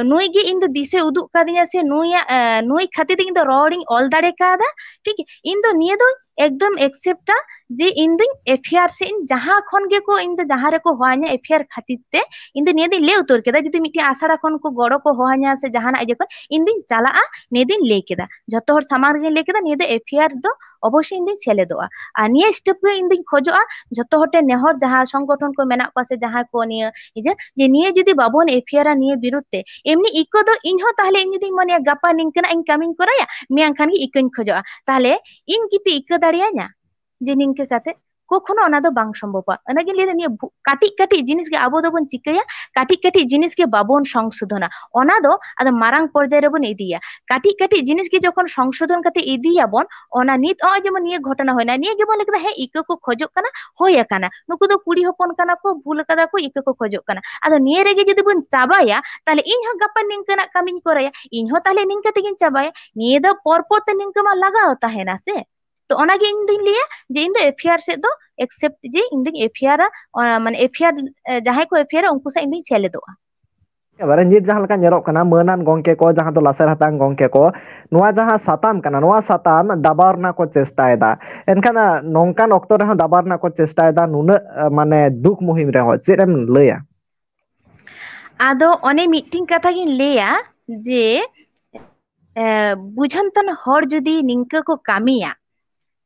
ᱱᱩᱭ ᱜᱮ ᱤᱧ ᱫᱚ ᱫᱤᱥᱟᱹᱭ ᱩᱫᱩᱜ ᱠᱟᱫᱤᱧᱟ, ᱥᱮ ᱱᱩᱭᱟᱜ, ᱱᱩᱭ ᱠᱷᱟᱹᱛᱤᱨ ᱛᱮ ᱤᱧ ᱫᱚ ᱨᱚᱲᱤᱧ ᱚᱞ ᱫᱟᱲᱮ ᱠᱟᱣᱫᱟ᱾ ᱴᱷᱤᱠ, ᱤᱧ ᱫᱚ ᱱᱤᱭᱟᱹ ᱫᱚ ᱮᱠᱫᱚᱢ ᱮᱠᱥᱮᱯᱴᱟ ᱡᱮ ᱤᱧ ᱫᱚᱧ ᱮᱯᱷ ᱟᱭ ᱟᱨ ᱥᱮ ᱤᱧ ᱡᱟᱦᱟᱸ ᱠᱷᱚᱱ ᱜᱮᱠᱚ, ᱤᱧ ᱫᱚ ᱡᱟᱦᱟᱸ ᱨᱮᱠᱚ ᱦᱚᱦᱚᱧᱟ ᱮᱯᱷ ᱟᱭ ᱟᱨ ᱠᱷᱟᱹᱛᱤᱨ ᱛᱮ, ᱤᱧ ᱫᱚ ᱱᱤᱭᱟᱹ ᱫᱚᱧ ᱞᱟᱹᱭ ᱩᱛᱟᱹᱨ ᱠᱮᱫᱟ, ᱡᱩᱫᱤ ᱢᱤᱫᱴᱮᱱ ᱟᱥᱲᱟ ᱠᱷᱚᱱ ᱠᱚ ᱜᱚᱲᱚ ᱠᱚ ᱦᱚᱦᱚᱧᱟ ᱥᱮ ᱡᱟᱦᱟᱱᱟᱜ ᱤᱭᱟᱹ ᱠᱷᱚᱱ, ᱤᱧ ᱫᱚᱧ ᱪᱟᱞᱟᱜᱼᱟ, ᱱᱤᱭᱟᱹ ᱫᱚᱧ ᱞᱟᱹᱭ ᱠᱮᱫᱟ, ᱡᱷᱚᱛᱚ ᱦᱚᱲ ᱥᱟᱢᱟᱝ ᱨᱮᱜᱮᱧ ᱞᱟᱹᱭ ᱠᱮᱫᱟ, ᱱᱤᱭᱟᱹ ᱫᱚ ᱮᱯᱷ ᱟᱭ ᱟᱨ ᱫᱚ ᱚᱵᱚᱥᱥᱳᱭ ᱤᱧ ᱫᱚᱧ ᱥᱮᱞᱮᱫᱚᱜᱼᱟ᱾ ᱟᱨ ᱱᱤᱭᱟᱹ ᱥᱴᱮᱯ ᱜᱮ ᱤᱧ ᱫᱚᱧ ᱠᱷᱚᱡᱚᱜᱼᱟ, ᱡᱷᱚᱛᱚ ᱦᱚᱲ ᱴᱷᱮᱱ ᱱᱮᱦᱚᱨ, ᱡᱟᱦᱟᱸ ᱥᱚᱝᱜᱚᱴᱷᱚᱱ ᱠᱚ ᱢᱮᱱᱟᱜ ᱠᱚᱣᱟ ᱥᱮ ᱡᱟᱦᱟᱸᱭ ᱠᱚ ᱱᱤᱭᱟᱹ ᱤᱭᱟᱹ, ᱡᱮ ᱱᱤᱭᱟᱹ ᱡᱩᱫᱤ ᱵᱟᱵᱚᱱ ᱮᱯᱷ ᱟᱭ ᱟᱨᱟ ᱱᱤᱭᱟᱹ ᱵᱤᱨᱩᱫᱷ ᱛᱮ, ᱮᱢᱱᱤ ᱤᱠᱟᱹ ᱫᱚ ᱤᱧ ᱦᱚᱸ ᱛᱟᱦᱞᱮ ᱤᱧ ᱡᱩᱫᱤᱧ ᱢᱚᱱᱮᱭᱟ ᱜᱟᱯᱟ ᱱᱤᱝᱠᱟᱹᱱᱟᱜ ᱤᱧ ᱠᱟᱹᱢᱤᱧ ᱠᱚᱨᱟᱭᱟ, ᱢᱮᱭᱟᱝ ᱠᱷᱟᱱ ᱜᱮ ᱤᱠᱟᱹᱧ ᱠᱷᱚᱡᱚᱜᱼᱟ, ᱛᱟᱦᱞᱮ ᱤᱧ ᱠᱤᱯᱮ ᱤᱠᱟᱹ ᱫᱟᱲᱮᱭᱟᱹᱧᱟ ᱡᱮ ᱱᱤᱝᱠᱟᱹ ᱠᱟᱛᱮ? ᱠᱚᱠᱷᱚᱱᱳ ᱚᱱᱟ ᱫᱚ ᱵᱟᱝ ᱥᱚᱢᱵᱷᱚᱵᱚᱜᱼᱟ᱾ ᱚᱱᱟᱜᱤᱧ ᱞᱟᱹᱭᱫᱟ, ᱱᱤᱭᱟᱹ ᱵᱷᱩ-, ᱠᱟᱹᱴᱤᱡ ᱠᱟᱹᱴᱤᱡ ᱡᱤᱱᱤᱥ ᱜᱮ ᱟᱵᱚ ᱫᱚᱵᱚᱱ ᱪᱤᱠᱟᱹᱭᱟ, ᱠᱟᱹᱴᱤᱡ ᱠᱟᱹᱴᱤᱡ ᱡᱤᱱᱤᱥ ᱜᱮ ᱵᱟᱵᱚᱱ ᱥᱚᱝᱥᱳᱫᱷᱚᱱᱟ, ᱚᱱᱟ ᱫᱚ ᱟᱫᱚ ᱢᱟᱨᱟᱝ ᱯᱚᱨᱡᱟᱭ ᱨᱮᱵᱚᱱ ᱤᱫᱤᱭᱟ᱾ ᱠᱟᱹᱴᱤᱡ ᱠᱟᱹᱴᱤᱡ ᱡᱤᱱᱤᱥ ᱜᱮ ᱡᱚᱠᱷᱚᱱ ᱥᱚᱝᱥᱳᱫᱷᱚᱱ ᱠᱟᱛᱮ ᱤᱫᱤᱭᱟᱵᱚᱱ, ᱚᱱᱟ ᱱᱤᱛ ᱱᱚᱜᱼᱚᱭ ᱡᱮᱢᱚᱱ ᱱᱤᱭᱟᱹ ᱜᱷᱚᱴᱚᱱᱟ ᱦᱩᱭᱱᱟ, ᱱᱤᱭᱟᱹ ᱜᱮᱵᱚᱱ ᱞᱟᱹᱭ ᱠᱮᱫᱟ, ᱦᱮᱸ, ᱤᱠᱟᱹ ᱠᱚ ᱠᱷᱚᱡᱚᱜ ᱠᱟᱱᱟ, ᱦᱩᱭ ᱟᱠᱟᱱᱟ, ᱱᱩᱠᱩ ᱫᱚ ᱠᱩᱲᱤ ᱦᱚᱯᱚᱱ ᱠᱟᱱᱟ ᱠᱚ, ᱵᱷᱩᱞ ᱟᱠᱟᱫᱟ ᱠᱚ, ᱤᱠᱟᱹ ᱠᱚ ᱠᱷᱚᱡᱚᱜ ᱠᱟᱱᱟ᱾ ᱟᱫᱚ ᱱᱤᱭᱟᱹ ᱨᱮᱜᱮ ᱡᱩᱫᱤ ᱵᱚᱱ ᱪᱟᱵᱟᱭᱟ, ᱛᱟᱦᱞᱮ ᱤᱧ ᱦᱚᱸ ᱜᱟᱯᱟ ᱱᱤᱝᱠᱟᱹᱱᱟᱜ ᱠᱟᱹᱢᱤᱧ ᱠᱚᱨᱟᱭᱟ, ᱤᱧ ᱦᱚᱸ ᱛᱟᱦᱞᱮ ᱱᱤᱝᱠᱟᱹ ᱛᱮᱜᱤᱧ ᱪᱟᱵᱟᱭᱟ᱾ ᱱᱤᱭᱟᱹ ᱫᱚ ᱯᱚᱨ ᱯᱚᱨ ᱛᱮ ᱱᱤᱝᱠᱟᱹ ᱢᱟ ᱞᱟᱜᱟᱣ ᱛᱟᱦᱮᱱᱟ ᱥᱮ᱾ ᱛᱚ ᱚᱱᱟᱜᱮ ᱤᱧ ᱫᱩᱧ ᱞᱟᱹᱭᱟ ᱡᱮ ᱤᱧ ᱫᱚ ᱮᱯᱷ ᱟᱭ ᱟᱨ ᱥᱮᱫ ᱫᱚ ᱮᱠᱥᱮᱯᱴ, ᱡᱮ ᱤᱧ ᱫᱩᱧ ᱮᱯᱷ ᱟᱭ ᱟᱨᱟ, ᱚᱱᱟ ᱢᱟᱱᱮ ᱮᱯᱷ ᱟᱭ ᱟᱨ, ᱮ, ᱡᱟᱦᱟᱸᱭ ᱠᱚ ᱮᱯᱷ ᱟᱭ ᱟᱨᱟ ᱩᱱᱠᱩ ᱥᱟᱶ ᱤᱧ ᱫᱩᱧ ᱥᱮᱞᱮᱫᱚᱜᱼᱟ᱾ ᱮᱵᱟᱨᱮ ᱱᱤᱛ ᱡᱟᱦᱟᱸ ᱞᱮᱠᱟ ᱧᱮᱞᱚᱜ ᱠᱟᱱᱟ, ᱢᱟᱹᱱᱟᱱ ᱜᱚᱝᱠᱮ ᱠᱚ, ᱡᱟᱦᱟᱸ ᱫᱚ ᱞᱟᱥᱮᱨ ᱦᱟᱛᱟᱝ ᱜᱚᱝᱠᱮ ᱠᱚ, ᱱᱚᱣᱟ ᱡᱟᱦᱟᱸ ᱥᱟᱛᱟᱢ ᱠᱟᱱᱟ, ᱱᱚᱣᱟ ᱥᱟᱛᱟᱢ ᱫᱟᱵᱟᱣ ᱨᱮᱱᱟᱜ ᱠᱚ ᱪᱮᱥᱴᱟᱭᱮᱫᱟ᱾ ᱮᱱᱠᱷᱟᱱ, ᱟ, ᱱᱚᱝᱠᱟᱱ ᱚᱠᱛᱚ ᱨᱮᱦᱚᱸ ᱫᱟᱵᱟᱣ ᱨᱮᱱᱟᱜ ᱠᱚ ᱪᱮᱥᱴᱟᱭᱮᱫᱟ, ᱱᱩᱱᱟᱹᱜ, ᱟ, ᱢᱟᱱᱮ ᱫᱩᱠ ᱢᱩᱦᱤᱢ ᱨᱮᱦᱚᱸ ᱪᱮᱫ ᱮᱢ ᱞᱟᱹᱭᱟ? ᱟᱫᱚ ᱚᱱᱮ ᱢᱤᱫᱴᱤᱝ ᱠᱟᱛᱷᱟ ᱜᱤᱧ ᱞᱟᱹᱭᱟ ᱡᱮ, ᱮ, ᱵᱩᱡᱷᱟᱹᱱ ᱛᱟᱱ ᱦᱚᱲ ᱡᱩᱫᱤ ᱱᱤᱝᱠᱟᱹ ᱠᱚ ᱠᱟᱹᱢᱤᱭᱟ,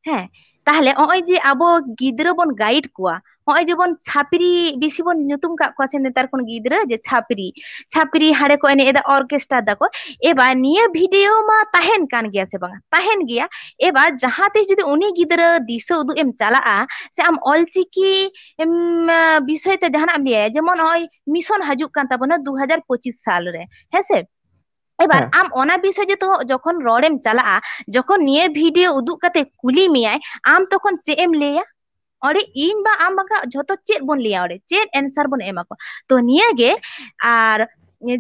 ᱦᱮᱸ, ᱛᱟᱦᱞᱮ ᱱᱚᱜᱼᱚᱭ ᱡᱮ ᱟᱵᱚ ᱜᱤᱫᱽᱨᱟᱹ ᱵᱚᱱ ᱜᱟᱭᱤᱰ ᱠᱚᱣᱟ, ᱱᱚᱜᱼᱚᱭ ᱡᱮᱵᱚᱱ ᱪᱷᱟᱯᱨᱤ ᱵᱮᱥᱤ ᱵᱚᱱ ᱧᱩᱛᱩᱢ ᱠᱟᱜ ᱠᱚᱣᱟ ᱥᱮ ᱱᱮᱛᱟᱨ ᱠᱷᱚᱱ ᱜᱤᱫᱽᱨᱟᱹ, ᱡᱮ ᱪᱷᱟᱯᱨᱤ, ᱪᱷᱟᱯᱨᱤ ᱦᱟᱸᱰᱮ ᱠᱚ ᱮᱱᱮᱡ ᱮᱫᱟ, ᱚᱨᱠᱮᱥᱴᱨᱟ ᱫᱟᱠᱚ᱾ ᱮᱵᱟᱨ ᱱᱤᱭᱟᱹ ᱵᱷᱤᱰᱤᱭᱳ ᱢᱟ ᱛᱟᱦᱮᱱ ᱠᱟᱱ ᱜᱮᱭᱟ ᱥᱮ ᱵᱟᱝᱟ? ᱛᱟᱦᱮᱱ ᱜᱮᱭᱟ᱾ ᱮᱵᱟᱨ ᱡᱟᱦᱟᱸ ᱛᱤᱥ ᱡᱩᱫᱤ ᱩᱱᱤ ᱜᱤᱫᱽᱨᱟᱹ ᱫᱤᱥᱟᱹ ᱩᱫᱩᱜ ᱮᱢ ᱪᱟᱞᱟᱜᱼᱟ ᱥᱮ ᱟᱢ ᱚᱞᱪᱤᱠᱤ, ᱮᱢ, ᱵᱤᱥᱚᱭ ᱛᱮ ᱡᱟᱦᱟᱱᱟᱜ ᱮᱢ ᱞᱟᱹᱭᱟ, ᱡᱮᱢᱚᱱ ᱱᱚᱜᱼᱚᱭ ᱢᱤᱥᱚᱱ ᱦᱤᱡᱩᱜ ᱠᱟᱱ ᱛᱟᱵᱚᱱᱟ ᱫᱩ ᱦᱟᱡᱟᱨ ᱯᱚᱸᱪᱤᱥ ᱥᱟᱞ ᱨᱮ, ᱦᱮᱸᱥᱮ? ᱮᱵᱟᱨ ᱦᱮᱸ᱾ ᱟᱢ ᱚᱱᱟ ᱵᱤᱥᱚᱭ ᱡᱚᱛᱚ ᱡᱚᱠᱷᱚᱱ ᱨᱚᱲᱮᱢ ᱪᱟᱞᱟᱜᱼᱟ, ᱡᱚᱠᱷᱚᱱ ᱱᱤᱭᱟᱹ ᱵᱷᱤᱰᱤᱭᱳ ᱩᱫᱩᱜ ᱠᱟᱛᱮ ᱠᱩᱞᱤ ᱢᱮᱭᱟᱭ, ᱟᱢ ᱛᱚᱠᱷᱚᱱ ᱪᱮᱫ ᱮᱢ ᱞᱟᱹᱭᱟ? ᱚᱸᱰᱮ ᱤᱧ ᱵᱟ ᱟᱢ ᱵᱟᱝᱠᱷᱟᱱ ᱡᱷᱚᱛᱚ ᱪᱮᱫ ᱵᱚᱱ ᱞᱟᱹᱭᱟ, ᱚᱸᱰᱮ ᱪᱮᱫ answer ᱵᱚᱱ ᱮᱢᱟ ᱠᱚᱣᱟ? ᱛᱚ ᱱᱤᱭᱟᱹ ᱜᱮ᱾ ᱟᱨ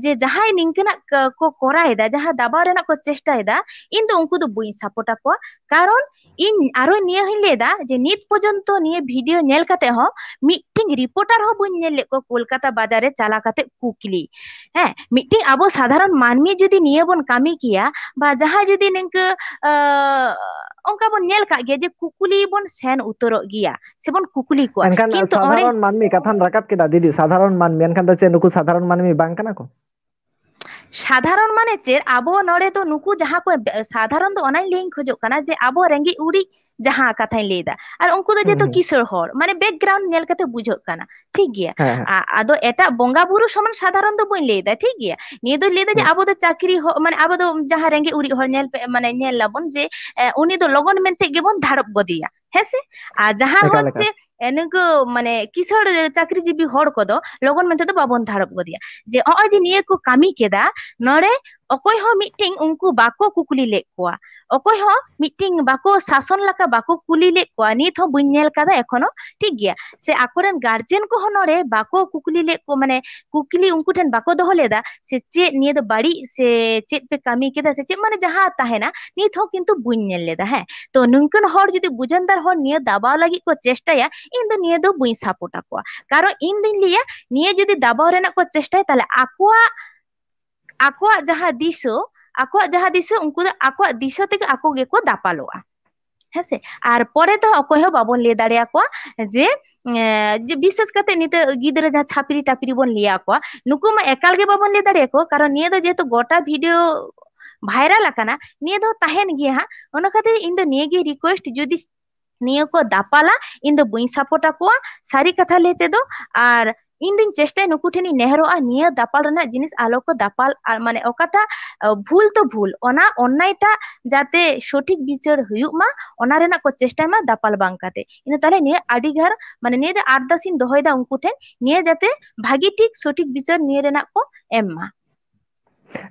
ᱡᱮ ᱡᱟᱦᱟᱸᱭ ᱱᱤᱝᱠᱟᱹᱱᱟᱜ ᱠᱚ ᱠᱚᱨᱟᱣ ᱮᱫᱟ, ᱡᱟᱦᱟᱸ ᱫᱟᱵᱟᱣ ᱨᱮᱱᱟᱜ ᱠᱚ ᱪᱮᱥᱴᱟᱭ ᱮᱫᱟ, ᱤᱧ ᱫᱚ ᱩᱱᱠᱩ ᱫᱚ ᱵᱟᱹᱧ support ᱟᱠᱚᱣᱟ᱾ ᱠᱟᱨᱚᱱ ᱤᱧ ᱟᱨᱚ ᱱᱤᱭᱟᱹ ᱦᱚᱸᱧ ᱞᱟᱹᱭ ᱮᱫᱟ ᱡᱮ ᱱᱤᱛ ᱯᱚᱨᱡᱚᱱᱛᱚ ᱱᱤᱭᱟᱹ video ᱧᱮᱞ ᱠᱟᱛᱮ ᱦᱚᱸ ᱢᱤᱫᱴᱤᱝ reporter ᱦᱚᱸ ᱵᱟᱹᱧ ᱧᱮᱞ ᱞᱮᱫ ᱠᱚᱣᱟ ᱠᱳᱞᱠᱟᱛᱟ ᱵᱟᱡᱟᱨ ᱨᱮ ᱪᱟᱞᱟᱣ ᱠᱟᱛᱮ ᱠᱩᱠᱞᱤ᱾ ᱦᱮᱸ, ᱢᱤᱫᱴᱤᱝ ᱟᱵᱚ ᱥᱟᱫᱷᱟᱨᱚᱱ ᱢᱟᱹᱱᱢᱤ ᱡᱩᱫᱤ ᱱᱤᱭᱟᱹ ᱵᱚᱱ ᱠᱟᱹᱢᱤ ᱠᱮᱭᱟ, ᱵᱟ ᱡᱟᱦᱟᱸᱭ ᱡᱩᱫᱤ ᱱᱤᱝᱠᱟᱹ, ᱟᱸ, ᱚᱱᱠᱟ ᱵᱚᱱ ᱧᱮᱞ ᱠᱟᱜ ᱜᱮᱭᱟ ᱡᱮ ᱠᱩᱠᱞᱤ ᱵᱚᱱ ᱥᱮᱱ ᱩᱛᱟᱹᱨᱚᱜ ᱜᱮᱭᱟ ᱥᱮᱵᱚᱱ ᱠᱩᱠᱞᱤ ᱠᱚᱣᱟ᱾ ᱮᱱᱠᱷᱟᱱ ᱠᱤᱱᱛᱩ ᱚᱸᱰᱮ ᱥᱟᱫᱷᱟᱨᱚᱱ ᱢᱟᱹᱱᱢᱤ ᱠᱟᱛᱷᱟᱢ ᱨᱟᱠᱟᱵ ᱠᱮᱫᱟ ᱫᱤᱫᱤ, ᱥᱟᱫᱷᱟᱨᱚᱱ ᱢᱟᱹᱱᱢᱤ, ᱮᱱᱠᱷᱟᱱ ᱫᱚ ᱪᱮᱫ ᱱᱩᱠᱩ ᱥᱟᱫᱷᱟᱨᱚᱱ ᱢᱟᱹᱱᱢᱤ ᱵᱟᱝ ᱠᱟᱱᱟ ᱠᱚ? ᱥᱟᱫᱷᱟᱨᱚᱱ ᱢᱟᱱᱮ ᱪᱮᱫ? ᱟᱵᱚ ᱱᱚᱰᱮ ᱫᱚ ᱱᱩᱠᱩ ᱡᱟᱦᱟᱸ ᱠᱚ ᱵᱮ-, ᱥᱟᱫᱷᱟᱨᱚᱱ ᱫᱚ ᱚᱱᱟᱧ ᱞᱟᱹᱭᱟᱹᱧ ᱠᱷᱚᱡᱚᱜ ᱠᱟᱱᱟ ᱡᱮ ᱟᱵᱚ ᱨᱮᱸᱜᱮᱡ ᱩᱨᱤᱡ ᱡᱟᱦᱟᱸ ᱠᱟᱛᱷᱟᱧ ᱞᱟᱹᱭ ᱮᱫᱟ, ᱟᱨ ᱩᱱᱠᱩ ᱫᱚ ᱦᱩᱸ, ᱡᱮᱦᱮᱛᱩ ᱦᱩᱸ᱾ ᱠᱤᱥᱟᱹᱬ ᱦᱚᱲ, ᱢᱟᱱᱮ background ᱧᱮᱞ ᱠᱟᱛᱮ ᱵᱩᱡᱷᱟᱹᱜ ᱠᱟᱱᱟ, ᱴᱷᱤᱠ ᱜᱮᱭᱟ᱾ ᱦᱮᱸ, ᱦᱮᱸ᱾ ᱟ-, ᱟᱫᱚ ᱮᱴᱟᱜ ᱵᱚᱸᱜᱟ ᱵᱩᱨᱩ ᱥᱚᱢᱟᱱ ᱥᱟᱫᱷᱟᱨᱚᱱ ᱫᱚ ᱵᱟᱹᱧ ᱞᱟᱹᱭ ᱮᱫᱟ, ᱴᱷᱤᱠ ᱜᱮᱭᱟ᱾ ᱱᱤᱭᱟᱹ ᱫᱚᱧ ᱞᱟᱹᱭ ᱮᱫᱟ ᱡᱮ ᱦᱩᱸ᱾ ᱟᱵᱚ ᱫᱚ ᱪᱟᱹᱠᱨᱤ ᱦᱚ-, ᱢᱟᱱᱮ ᱟᱵᱚ ᱫᱚ ᱡᱟᱦᱟᱸ ᱨᱮᱸᱜᱮᱡ ᱩᱨᱤᱡ ᱦᱚᱲ ᱧᱮᱞ ᱯᱮ, ᱢᱟᱱᱮ ᱧᱮᱞ ᱞᱟᱵᱚᱱ ᱡᱮ, ᱮ, ᱩᱱᱤ ᱫᱚ ᱞᱚᱜᱚᱱ ᱢᱮᱱᱛᱮ ᱜᱮᱵᱚᱱ ᱫᱷᱟᱲᱚᱵ ᱜᱚᱫᱮᱭᱟ, ᱦᱮᱸ ᱥᱮ? ᱟᱨ ᱡᱟᱦᱟᱸ ᱮᱠᱟᱞ, ᱦᱚᱲ ᱮᱠᱟᱞ᱾ ᱪᱮ, ᱮ, ᱱᱩᱠᱩ ᱢᱟᱱᱮ ᱠᱤᱥᱟᱹᱬ ᱪᱟᱹᱠᱨᱤᱡᱤᱵᱤ ᱦᱚᱲ ᱠᱚᱫᱚ ᱞᱚᱜᱚᱱ ᱢᱮᱱᱛᱮ ᱫᱚ ᱵᱟᱵᱚᱱ ᱫᱷᱟᱲᱚᱵ ᱜᱚᱫᱮᱭᱟ᱾ ᱡᱮ ᱱᱚᱜᱼᱚᱭ ᱡᱮ ᱱᱤᱭᱟᱹ ᱠᱚ ᱠᱟᱹᱢᱤ ᱠᱮᱫᱟ, ᱱᱚᱰᱮ ᱚᱠᱚᱭ ᱦᱚᱸ ᱢᱤᱫᱴᱮᱱ ᱩᱱᱠᱩ ᱵᱟᱠᱚ ᱠᱩᱠᱞᱤ ᱞᱮᱫ ᱠᱚᱣᱟ, ᱚᱠᱚᱭ ᱦᱚᱸ ᱢᱤᱫᱴᱮᱱ ᱵᱟᱠᱚ ᱥᱟᱥᱚᱱ ᱞᱮᱠᱟ ᱵᱟᱠᱚ ᱠᱩᱞᱤ ᱞᱮᱫ ᱠᱚᱣᱟ, ᱱᱤᱛ ᱦᱚᱸ ᱵᱟᱹᱧ ᱧᱮᱞ ᱠᱟᱫᱟ ᱮᱠᱷᱚᱱᱳ, ᱴᱷᱤᱠ ᱜᱮᱭᱟ᱾ ᱥᱮ ᱟᱠᱚᱨᱮᱱ guardian ᱠᱚᱦᱚᱸ ᱱᱚᱰᱮ ᱵᱟᱠᱚ ᱠᱩᱠᱞᱤ ᱞᱮᱫ ᱠᱚ, ᱢᱟᱱᱮ ᱠᱩᱠᱞᱤ ᱩᱱᱠᱩ ᱴᱷᱮᱱ ᱵᱟᱠᱚ ᱫᱚᱦᱚ ᱞᱮᱫᱟ ᱥᱮ ᱪᱮᱫ ᱱᱤᱭᱟᱹ ᱫᱚ ᱵᱟᱹᱲᱤᱡ ᱥᱮ ᱪᱮᱫ ᱯᱮ ᱠᱟᱹᱢᱤ ᱠᱮᱫᱟ ᱥᱮ ᱪᱮᱫ, ᱢᱟᱱᱮ ᱡᱟᱦᱟᱸ ᱛᱟᱦᱮᱱᱟ, ᱱᱤᱛ ᱦᱚᱸ ᱠᱤᱱᱛᱩ ᱵᱟᱹᱧ ᱧᱮᱞ ᱞᱮᱫᱟ᱾ ᱦᱮᱸ, ᱛᱚ ᱱᱩᱝᱠᱟᱹᱱ ᱦᱚᱲ ᱡᱩᱫᱤ ᱵᱩᱡᱷᱟᱹᱱᱫᱟᱨ ᱦᱚᱲ ᱱᱤᱭᱟᱹ ᱫᱟᱵᱟᱣ ᱞᱟᱹᱜᱤᱫ ᱠᱚ ᱪᱮᱥᱴᱟᱭᱟ, ᱤᱧ ᱫᱚ ᱱᱤᱭᱟᱹ ᱫᱚ ᱵᱟᱹᱧ support ᱟᱠᱚᱣᱟ᱾ ᱠᱟᱨᱚᱱ ᱤᱧ ᱫᱩᱧ ᱞᱟᱹᱭᱟ, ᱱᱤᱭᱟᱹ ᱡᱩᱫᱤ ᱫᱟᱵᱟᱣ ᱨᱮᱱᱟᱜ ᱠᱚ ᱪᱮᱥᱴᱟᱭᱟ, ᱛᱟᱦᱞᱮ ᱟᱠᱚᱣᱟᱜ, ᱟᱠᱚᱣᱟᱜ ᱡᱟᱦᱟᱸ ᱫᱤᱥᱟᱹ, ᱟᱠᱚᱣᱟᱜ ᱡᱟᱦᱟᱸ ᱫᱤᱥᱟᱹ, ᱩᱱᱠᱩ ᱫᱚ ᱟᱠᱚᱣᱟᱜ ᱫᱤᱥᱟᱹ ᱛᱮᱜᱮ ᱟᱠᱚ ᱜᱮᱠᱚ ᱫᱟᱯᱟᱞᱚᱜᱼᱟ᱾ ᱦᱮᱸᱥᱮ? ᱟᱨ ᱯᱚᱨᱮ ᱛᱮᱦᱚᱸ ᱚᱠᱚᱭ ᱦᱚᱸ ᱵᱟᱵᱚᱱ ᱞᱟᱹᱭ ᱫᱟᱲᱮᱭᱟᱠᱚᱣᱟ ᱡᱮ, ᱮ, ᱡᱮ ᱵᱤᱥᱮᱥ ᱠᱟᱛᱮ ᱱᱤᱛᱚᱜ ᱜᱤᱫᱽᱨᱟᱹ ᱡᱟᱦᱟᱸ ᱪᱷᱟᱯᱨᱤ ᱴᱟᱯᱨᱤ ᱵᱚᱱ ᱞᱟᱹᱭ ᱟᱠᱚᱣᱟ, ᱱᱩᱠᱩ ᱢᱟ ᱮᱠᱟᱞ ᱜᱮ ᱵᱟᱵᱚᱱ ᱞᱟᱹᱭ ᱫᱟᱲᱮᱭᱟᱠᱚᱣᱟ, ᱠᱟᱨᱚᱱ ᱱᱤᱭᱟᱹ ᱫᱚ ᱡᱮᱦᱮᱛᱩ ᱜᱚᱴᱟ video viral ᱟᱠᱟᱱᱟ, ᱱᱤᱭᱟᱹ ᱫᱚ ᱛᱟᱦᱮᱱ ᱜᱮᱭᱟ ᱦᱟᱸᱜ᱾ ᱚᱱᱟ ᱠᱷᱟᱹᱛᱤᱨ ᱤᱧ ᱫᱚ ᱱᱤᱭᱟᱹ ᱜᱮ request, ᱡᱩᱫᱤ ᱱᱤᱭᱟᱹ ᱠᱚ ᱫᱟᱯᱟᱞᱟ, ᱤᱧ ᱫᱚ ᱵᱟᱹᱧ support ᱟᱠᱚᱣᱟ ᱥᱟᱹᱨᱤ ᱠᱟᱛᱷᱟ ᱞᱟᱹᱭ ᱛᱮᱫᱚ᱾ ᱟᱨ ᱤᱧ ᱫᱩᱧ ᱪᱮᱥᱴᱟᱭᱟ ᱱᱩᱠᱩ ᱴᱷᱮᱱᱤᱧ ᱱᱮᱦᱚᱨᱚᱜᱼᱟ, ᱱᱤᱭᱟᱹ ᱫᱟᱯᱟᱞ ᱨᱮᱱᱟᱜ ᱡᱤᱱᱤᱥ ᱟᱞᱚ ᱠᱚ ᱫᱟᱯᱟᱞ, ᱟᱨ ᱢᱟᱱᱮ ᱚᱠᱟᱴᱟᱜ, ᱟ, ᱵᱷᱩᱞ ᱛᱚ ᱵᱷᱩᱞ, ᱚᱱᱟ ᱚᱱᱱᱟᱭᱴᱟᱜ ᱡᱟᱛᱮ ᱥᱚᱴᱷᱤᱠ ᱵᱤᱪᱟᱹᱨ ᱦᱩᱭᱩᱜ ᱢᱟ, ᱚᱱᱟ ᱨᱮᱱᱟᱜ ᱠᱚ ᱪᱮᱥᱴᱟᱭ ᱢᱟ ᱫᱟᱯᱟᱞ ᱵᱟᱝ ᱠᱟᱛᱮ᱾ ᱤᱱᱟᱹ ᱛᱟᱦᱞᱮ ᱱᱤᱭᱟᱹ ᱟᱹᱰᱤ ᱜᱟᱨ, ᱢᱟᱱᱮ ᱱᱤᱭᱟᱹ ᱫᱚ ᱟᱨᱫᱟᱥ ᱤᱧ ᱫᱚᱦᱚᱭᱮᱫᱟ ᱩᱱᱠᱩ ᱴᱷᱮᱱ, ᱱᱤᱭᱟᱹ ᱡᱟᱛᱮ ᱵᱷᱟᱹᱜᱤ ᱴᱷᱤᱠ ᱥᱚᱴᱷᱤᱠ ᱵᱤᱪᱟᱹᱨ ᱱᱤᱭᱟᱹ ᱨᱮᱱᱟᱜ ᱠᱚ ᱮᱢ ᱢᱟ᱾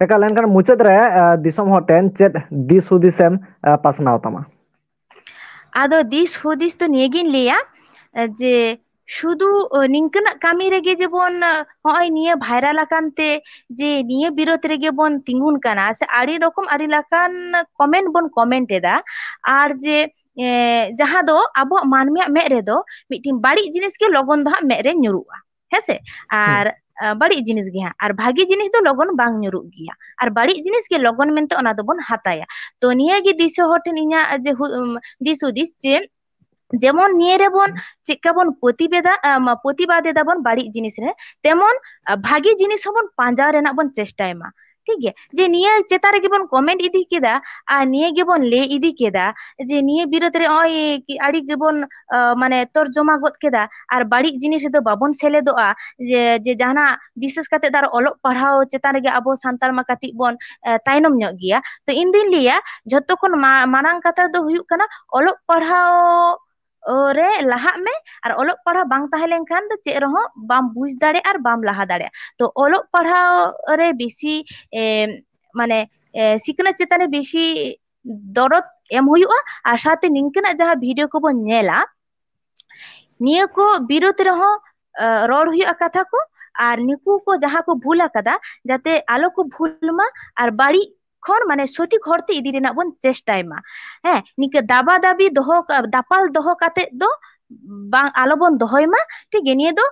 ᱮᱠᱟᱞ, ᱮᱱᱠᱷᱟᱱ ᱢᱩᱪᱟᱹᱫ ᱨᱮ, ᱟ, ᱫᱤᱥᱚᱢ ᱦᱚᱲ ᱴᱷᱮᱱ ᱪᱮᱫ ᱫᱤᱥ ᱦᱩᱫᱤᱥ ᱮᱢ, ᱟ, ᱯᱟᱥᱱᱟᱣ ᱛᱟᱢᱟ? ᱟᱫᱚ ᱫᱤᱥ ᱦᱩᱫᱤᱥ ᱫᱚ ᱱᱤᱭᱟᱹᱜᱤᱧ ᱞᱟᱹᱭᱟ, ᱡᱮ ᱥᱩᱫᱷᱩ ᱱᱤᱝᱠᱟᱹᱱᱟᱜ ᱠᱟᱹᱢᱤ ᱨᱮᱜᱮ ᱡᱮᱵᱚᱱ ᱱᱚᱜᱼᱚᱭ ᱱᱤᱭᱟᱹ ᱵᱷᱟᱭᱨᱟᱞ ᱟᱠᱟᱱ ᱛᱮ ᱡᱮ ᱱᱤᱭᱟᱹ ᱵᱤᱨᱳᱫᱷ ᱨᱮᱜᱮ ᱵᱚᱱ ᱛᱤᱸᱜᱩᱱ ᱠᱟᱱᱟ, ᱥᱮ ᱟᱹᱰᱤ ᱨᱚᱠᱚᱢ ᱟᱹᱰᱤ ᱞᱮᱠᱟᱱ ᱠᱚᱢᱮᱱᱴ ᱵᱚᱱ ᱠᱚᱢᱮᱱᱴ ᱮᱫᱟ, ᱟᱨ ᱡᱮ ᱡᱟᱦᱟᱸ ᱫᱚ ᱟᱵᱚᱣᱟᱜ ᱢᱟᱹᱱᱢᱤᱭᱟᱜ ᱢᱮᱫ ᱨᱮᱫᱚ ᱢᱤᱫᱴᱤᱱ ᱵᱟᱹᱲᱤᱡ ᱡᱤᱱᱤᱥ ᱜᱮ ᱞᱚᱜᱚᱱ ᱫᱚ ᱦᱟᱸᱜ ᱢᱮᱫ ᱨᱮ ᱧᱩᱨᱩᱜᱼᱟ, ᱦᱮᱸᱥᱮ? ᱟᱨ ᱵᱟᱹᱲᱤᱡ ᱡᱤᱱᱤᱥ ᱜᱮ ᱦᱟᱸᱜ, ᱟᱨ ᱵᱷᱟᱹᱜᱤ ᱡᱤᱱᱤᱥ ᱫᱚ ᱞᱚᱜᱚᱱ ᱵᱟᱝ ᱧᱩᱨᱩᱜ ᱜᱮᱭᱟ, ᱟᱨ ᱵᱟᱹᱲᱤᱡ ᱡᱤᱱᱤᱥ ᱜᱮ ᱞᱚᱜᱚᱱ ᱢᱮᱱᱛᱮ ᱚᱱᱟ ᱫᱚᱵᱚᱱ ᱦᱟᱛᱟᱭᱟ᱾ ᱛᱚ ᱱᱤᱭᱟᱹ ᱜᱮ ᱫᱤᱥᱟᱹ ᱦᱚᱲ ᱴᱷᱮᱱ ᱤᱧᱟᱹᱜ ᱡᱮ ᱦᱩ- ᱩᱢ, ᱫᱤᱥ ᱦᱩᱫᱤᱥ ᱡᱮ ᱡᱮᱢᱚᱱ ᱱᱤᱭᱟᱹ ᱨᱮᱵᱚᱱ ᱪᱮᱫᱠᱟ ᱵᱚᱱ ᱯᱨᱚᱛᱤᱵᱮᱫᱟ, ᱟᱢ, ᱯᱨᱚᱛᱤᱵᱟᱫ ᱮᱫᱟ ᱵᱚᱱ ᱵᱟᱹᱲᱤᱡ ᱡᱤᱱᱤᱥ ᱨᱮ, ᱛᱮᱢᱚᱱ ᱟ, ᱵᱷᱟᱜᱤ ᱡᱤᱱᱤᱥ ᱦᱚᱸᱵᱚᱱ ᱯᱟᱸᱡᱟ ᱨᱮᱱᱟᱜ ᱵᱚᱱ ᱪᱮᱥᱴᱟᱭ ᱢᱟ᱾ ᱴᱷᱤᱠ ᱜᱮᱭᱟ, ᱡᱮ ᱱᱤᱭᱟᱹ ᱪᱮᱛᱟᱱ ᱨᱮᱜᱮ ᱵᱚᱱ ᱠᱚᱢᱮᱱᱴ ᱤᱫᱤ ᱠᱮᱫᱟ ᱟᱨ ᱱᱤᱭᱟᱹ ᱜᱮᱵᱚᱱ ᱞᱟᱹᱭ ᱤᱫᱤ ᱠᱮᱫᱟ ᱡᱮ ᱱᱤᱭᱟᱹ ᱵᱤᱨᱳᱫᱷ ᱨᱮ ᱱᱚᱜᱼᱚᱭ ᱠᱤ ᱟᱹᱰᱤ ᱜᱮᱵᱚᱱ ᱟ, ᱢᱟᱱᱮ ᱛᱚᱨᱡᱚᱢᱟ ᱜᱚᱫ ᱠᱮᱫᱟ ᱟᱨ ᱵᱟᱹᱲᱤᱡ ᱡᱤᱱᱤᱥ ᱨᱮᱫᱚ ᱵᱟᱵᱚᱱ ᱥᱮᱞᱮᱫᱚᱜᱼᱟ, ᱡᱮ ᱡᱮ ᱡᱟᱦᱟᱱᱟᱜ ᱵᱤᱥᱮᱥ ᱠᱟᱛᱮ ᱫᱚ ᱟᱨ ᱚᱞᱚᱜ ᱯᱟᱲᱦᱟᱣ ᱪᱮᱛᱟᱱ ᱨᱮᱜᱮ ᱟᱵᱚ ᱥᱟᱱᱛᱟᱲ ᱢᱟ ᱠᱟᱹᱴᱤᱡ ᱵᱚᱱ ᱮ, ᱛᱟᱭᱱᱚᱢ ᱧᱚᱜ ᱜᱮᱭᱟ᱾ ᱛᱚ ᱤᱧ ᱫᱩᱧ ᱞᱟᱹᱭᱟ ᱡᱷᱚᱛᱚ ᱠᱷᱚᱱ ᱢᱟ- ᱢᱟᱨᱟᱝ ᱠᱟᱛᱷᱟ ᱫᱚ ᱦᱩᱭᱩᱜ ᱠᱟᱱᱟ ᱚᱞᱚᱜ ᱯᱟᱲᱦᱟᱣ ᱨᱮ ᱞᱟᱦᱟᱜ ᱢᱮ, ᱟᱨ ᱚᱞᱚᱜ ᱯᱟᱲᱦᱟᱣ ᱵᱟᱝ ᱛᱟᱦᱮᱸ ᱞᱮᱱᱠᱷᱟᱱ ᱫᱚ ᱪᱮᱫ ᱨᱮᱦᱚᱸ ᱵᱟᱢ ᱵᱩᱡᱽ ᱫᱟᱲᱮᱭᱟᱜᱼᱟ ᱟᱨ ᱵᱟᱢ ᱞᱟᱦᱟ ᱫᱟᱲᱮᱭᱟᱜᱼᱟ᱾ ᱛᱚ ᱚᱞᱚᱜ ᱯᱟᱲᱦᱟᱣ ᱨᱮ ᱵᱮᱥᱤ ᱮ, ᱢᱟᱱᱮ ᱮ, ᱥᱤᱠᱷᱱᱟᱹᱛ ᱪᱮᱛᱟᱱ ᱨᱮ ᱵᱮᱥᱤ ᱫᱚᱨᱚᱫ ᱮᱢ ᱦᱩᱭᱩᱜᱼᱟ, ᱟᱨ ᱥᱟᱶᱛᱮ ᱱᱤᱝᱠᱟᱹᱱᱟᱜ ᱡᱟᱦᱟᱸ ᱵᱷᱤᱰᱤᱭᱳ ᱠᱚᱵᱚᱱ ᱧᱮᱞᱟ ᱱᱤᱭᱟᱹ ᱠᱚ ᱵᱤᱨᱩᱫᱷ ᱨᱮᱦᱚᱸ ᱮ, ᱨᱚᱲ ᱦᱩᱭᱩᱜᱼᱟ ᱠᱟᱛᱷᱟ ᱠᱚ, ᱟᱨ ᱱᱩᱠᱩ ᱠᱚ ᱡᱟᱦᱟᱸ ᱠᱚ ᱵᱷᱩᱞ ᱟᱠᱟᱫᱟ ᱡᱟᱛᱮ ᱟᱞᱚ ᱠᱚ ᱵᱷᱩᱞ ᱢᱟ, ᱟᱨ ᱵᱟᱹᱲᱤᱡ ᱠᱷᱚᱱ ᱢᱟᱱᱮ ᱥᱚᱴᱷᱤᱠ ᱦᱚᱨᱛᱮ ᱤᱫᱤ ᱨᱮᱱᱟᱜ ᱵᱚᱱ ᱪᱮᱥᱴᱟᱭ ᱢᱟ᱾ ᱦᱮᱸ, ᱱᱤᱝᱠᱟᱹ ᱫᱟᱵᱟ ᱫᱟᱵᱤ ᱫᱚᱦᱚ ᱠᱟ- ᱫᱟᱯᱟᱞ ᱫᱚᱦᱚ ᱠᱟᱛᱮ ᱫᱚ ᱵᱟᱝ, ᱟᱞᱚ ᱵᱚᱱ ᱫᱚᱦᱚᱭ ᱢᱟ᱾ ᱴᱷᱤᱠ ᱜᱮᱭᱟ, ᱱᱤᱭᱟᱹ ᱫᱚ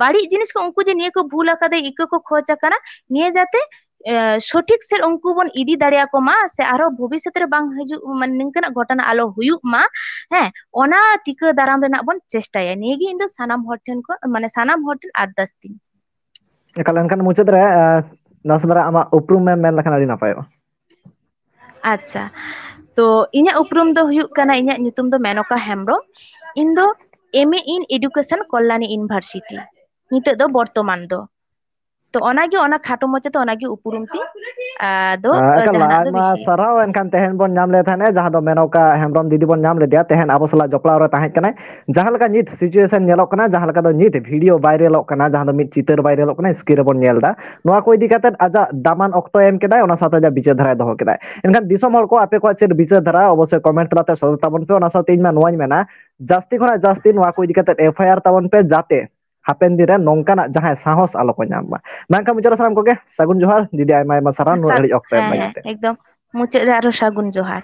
ᱵᱟᱹᱲᱤᱡ ᱡᱤᱱᱤᱥ ᱠᱚ ᱩᱱᱠᱩ ᱡᱮ ᱱᱤᱭᱟᱹ ᱠᱚ ᱵᱷᱩᱞ ᱟᱠᱟᱫᱟ, ᱤᱠᱟᱹ ᱠᱚ ᱠᱷᱚᱡᱽ ᱟᱠᱟᱱᱟ, ᱱᱤᱭᱟᱹ ᱡᱟᱛᱮ ᱮ, ᱥᱚᱴᱷᱤᱠ ᱥᱮᱫ ᱩᱱᱠᱩ ᱵᱚᱱ ᱤᱫᱤ ᱫᱟᱲᱮᱭᱟᱠᱚ ᱢᱟ, ᱥᱮ ᱟᱨᱦᱚᱸ ᱵᱷᱚᱵᱤᱥᱥᱚᱛ ᱨᱮ ᱵᱟᱝ ᱦᱤᱡᱩᱜ, ᱢᱟᱱᱮ ᱱᱤᱝᱠᱟᱹᱱᱟᱜ ᱜᱷᱚᱴᱚᱱᱟ ᱟᱞᱚ ᱦᱩᱭᱩᱜ ᱢᱟ᱾ ᱦᱮᱸ, ᱚᱱᱟ ᱴᱤᱠᱟᱹ ᱫᱟᱨᱟᱢ ᱨᱮᱱᱟᱜ ᱵᱚᱱ ᱪᱮᱥᱴᱟᱭᱟ᱾ ᱱᱤᱭᱟᱹ ᱜᱮ ᱤᱧ ᱫᱚ ᱥᱟᱱᱟᱢ ᱦᱚᱲ ᱴᱷᱮᱱ ᱠᱷᱚᱱ, ᱢᱟᱱᱮ ᱥᱟᱱᱟᱢ ᱦᱚᱲ ᱴᱷᱮᱱ ᱟᱨᱫᱟᱥ ᱛᱤᱧ᱾ ᱮᱠᱟᱞ, ᱮᱱᱠᱷᱟᱱ ᱢᱩᱪᱟᱹᱫ ᱨᱮ, ᱮ, ᱱᱟᱥᱮ ᱫᱷᱟᱨᱟ ᱟᱢᱟᱜ ᱩᱯᱨᱩᱢ ᱮᱢ ᱢᱮᱱ ᱞᱮᱠᱷᱟᱱ ᱟᱹᱰᱤ ᱱᱟᱯᱟᱭᱚᱜᱼᱟ᱾ ᱟᱪᱪᱷᱟ, ᱛᱚ ᱤᱧᱟᱹᱜ ᱩᱯᱨᱩᱢ ᱫᱚ ᱦᱩᱭᱩᱜ ᱠᱟᱱᱟ, ᱤᱧᱟᱹᱜ ᱧᱩᱛᱩᱢ ᱫᱚ ᱢᱮᱱᱚᱠᱟ ᱦᱮᱢᱵᱨᱚᱢ᱾ ᱤᱧ ᱫᱚ M A in Education, Kalyani University, ᱱᱤᱛᱚᱜ ᱫᱚ ᱵᱚᱨᱛᱚᱢᱟᱱ ᱫᱚ᱾ ᱛᱚ ᱚᱱᱟᱜᱮ, ᱚᱱᱟ ᱠᱷᱟᱴᱚ ᱢᱚᱪᱟ ᱛᱮ ᱚᱱᱟᱜᱮ ᱩᱯᱨᱩᱢ ᱛᱤᱧ᱾ ᱟᱫᱚ ᱮᱠᱟᱞ ᱡᱟᱦᱟᱱᱟᱜ ᱫᱚ ᱟᱭᱢᱟ ᱵᱤᱥᱮᱥ ᱥᱟᱨᱦᱟᱣ᱾ ᱮᱱᱠᱷᱟᱱ ᱛᱮᱦᱮᱧ ᱵᱚᱱ ᱧᱟᱢ ᱞᱮᱫ ᱛᱟᱦᱮᱸᱫ ᱡᱟᱦᱟᱸ ᱫᱚ ᱢᱮᱱᱚᱠᱟ ᱦᱮᱢᱵᱨᱚᱢ ᱫᱤᱫᱤ ᱵᱚᱱ ᱧᱟᱢ ᱞᱮᱫᱮᱭᱟ, ᱛᱮᱦᱮᱧ ᱟᱵᱚ ᱥᱟᱞᱟᱜ ᱡᱚᱯᱲᱟᱣ ᱨᱮ ᱛᱟᱦᱮᱸ ᱠᱟᱱᱟᱭ᱾ ᱡᱟᱦᱟᱸ ᱞᱮᱠᱟ ᱱᱤᱛ situation ᱧᱮᱞᱚᱜ ᱠᱟᱱᱟ, ᱡᱟᱦᱟᱸ ᱞᱮᱠᱟ ᱫᱚ ᱱᱤᱛ video viralᱚᱜ ᱠᱟᱱᱟ, ᱡᱟᱦᱟᱸ ᱫᱚ ᱢᱤᱫ ᱪᱤᱛᱟᱹᱨ viralᱚᱜ ᱠᱟᱱᱟ, screen ᱨᱮᱵᱚᱱ ᱧᱮᱞ ᱮᱫᱟ, ᱱᱚᱣᱟ ᱠᱚ ᱤᱫᱤ ᱠᱟᱛᱮ ᱟᱡᱟᱜ ᱫᱟᱢᱟᱱ ᱚᱠᱛᱚ ᱮᱢ ᱠᱮᱫᱟᱭ, ᱚᱱᱟ ᱥᱟᱶᱛᱮ ᱟᱡᱟᱜ ᱵᱤᱪᱟᱹᱨ ᱫᱷᱟᱨᱟᱭ ᱫᱚᱦᱚ ᱠᱮᱫᱟᱭ᱾ ᱮᱱᱠᱷᱟᱱ ᱫᱤᱥᱚᱢ ᱦᱚᱲ ᱠᱚ ᱟᱯᱮ ᱠᱚᱣᱟᱜ ᱪᱮᱫ ᱵᱤᱪᱟᱹᱨ ᱫᱷᱟᱨᱟ ᱚᱵᱚᱥᱥᱳᱭ comment ᱛᱟᱞᱟᱛᱮ ᱥᱚᱫᱚᱨ ᱛᱟᱵᱚᱱ ᱯᱮ᱾ ᱚᱱᱟ ᱥᱟᱶᱛᱮ ᱤᱧ ᱢᱟ ᱱᱚᱣᱟᱧ ᱢᱮᱱᱟ, ᱡᱟᱹᱥᱛᱤ ᱠᱷᱚᱱᱟᱜ ᱡᱟᱹᱥᱛᱤ ᱱᱚᱣᱟ ᱠᱚ ᱤᱫᱤ ᱠᱟᱛᱮ FIR ᱛᱟᱵᱚᱱ ᱯᱮ, ᱡᱟᱛᱮ ᱦᱟᱯᱮᱱ ᱫᱤᱱ ᱨᱮ ᱱᱚᱝᱠᱟᱱᱟᱜ ᱡᱟᱦᱟᱸᱭ ᱥᱟᱦᱚᱥ ᱟᱞᱚ ᱠᱚ ᱧᱟᱢ ᱢᱟ᱾ ᱢᱮᱱᱠᱷᱟᱱ ᱢᱩᱪᱟᱹᱫ ᱨᱮ ᱥᱟᱱᱟᱢ ᱠᱚᱜᱮ ᱥᱟᱹᱜᱩᱱ ᱡᱚᱦᱟᱨ᱾ ᱫᱤᱫᱤ, ᱟᱭᱢᱟ ᱟᱭᱢᱟ ᱥᱟᱨᱦᱟᱣ ᱱᱩᱱᱟᱹᱜ ᱜᱷᱟᱹᱲᱤᱡ ᱚᱠᱛᱚ ᱮᱢ ᱞᱟᱹᱜᱤᱫ ᱛᱮ᱾ ᱮᱠᱫᱚᱢ ᱢᱩᱪᱟᱹᱫ ᱨᱮ ᱟᱨᱦᱚᱸ ᱥᱟᱹᱜᱩᱱ ᱡᱚᱦᱟᱨ᱾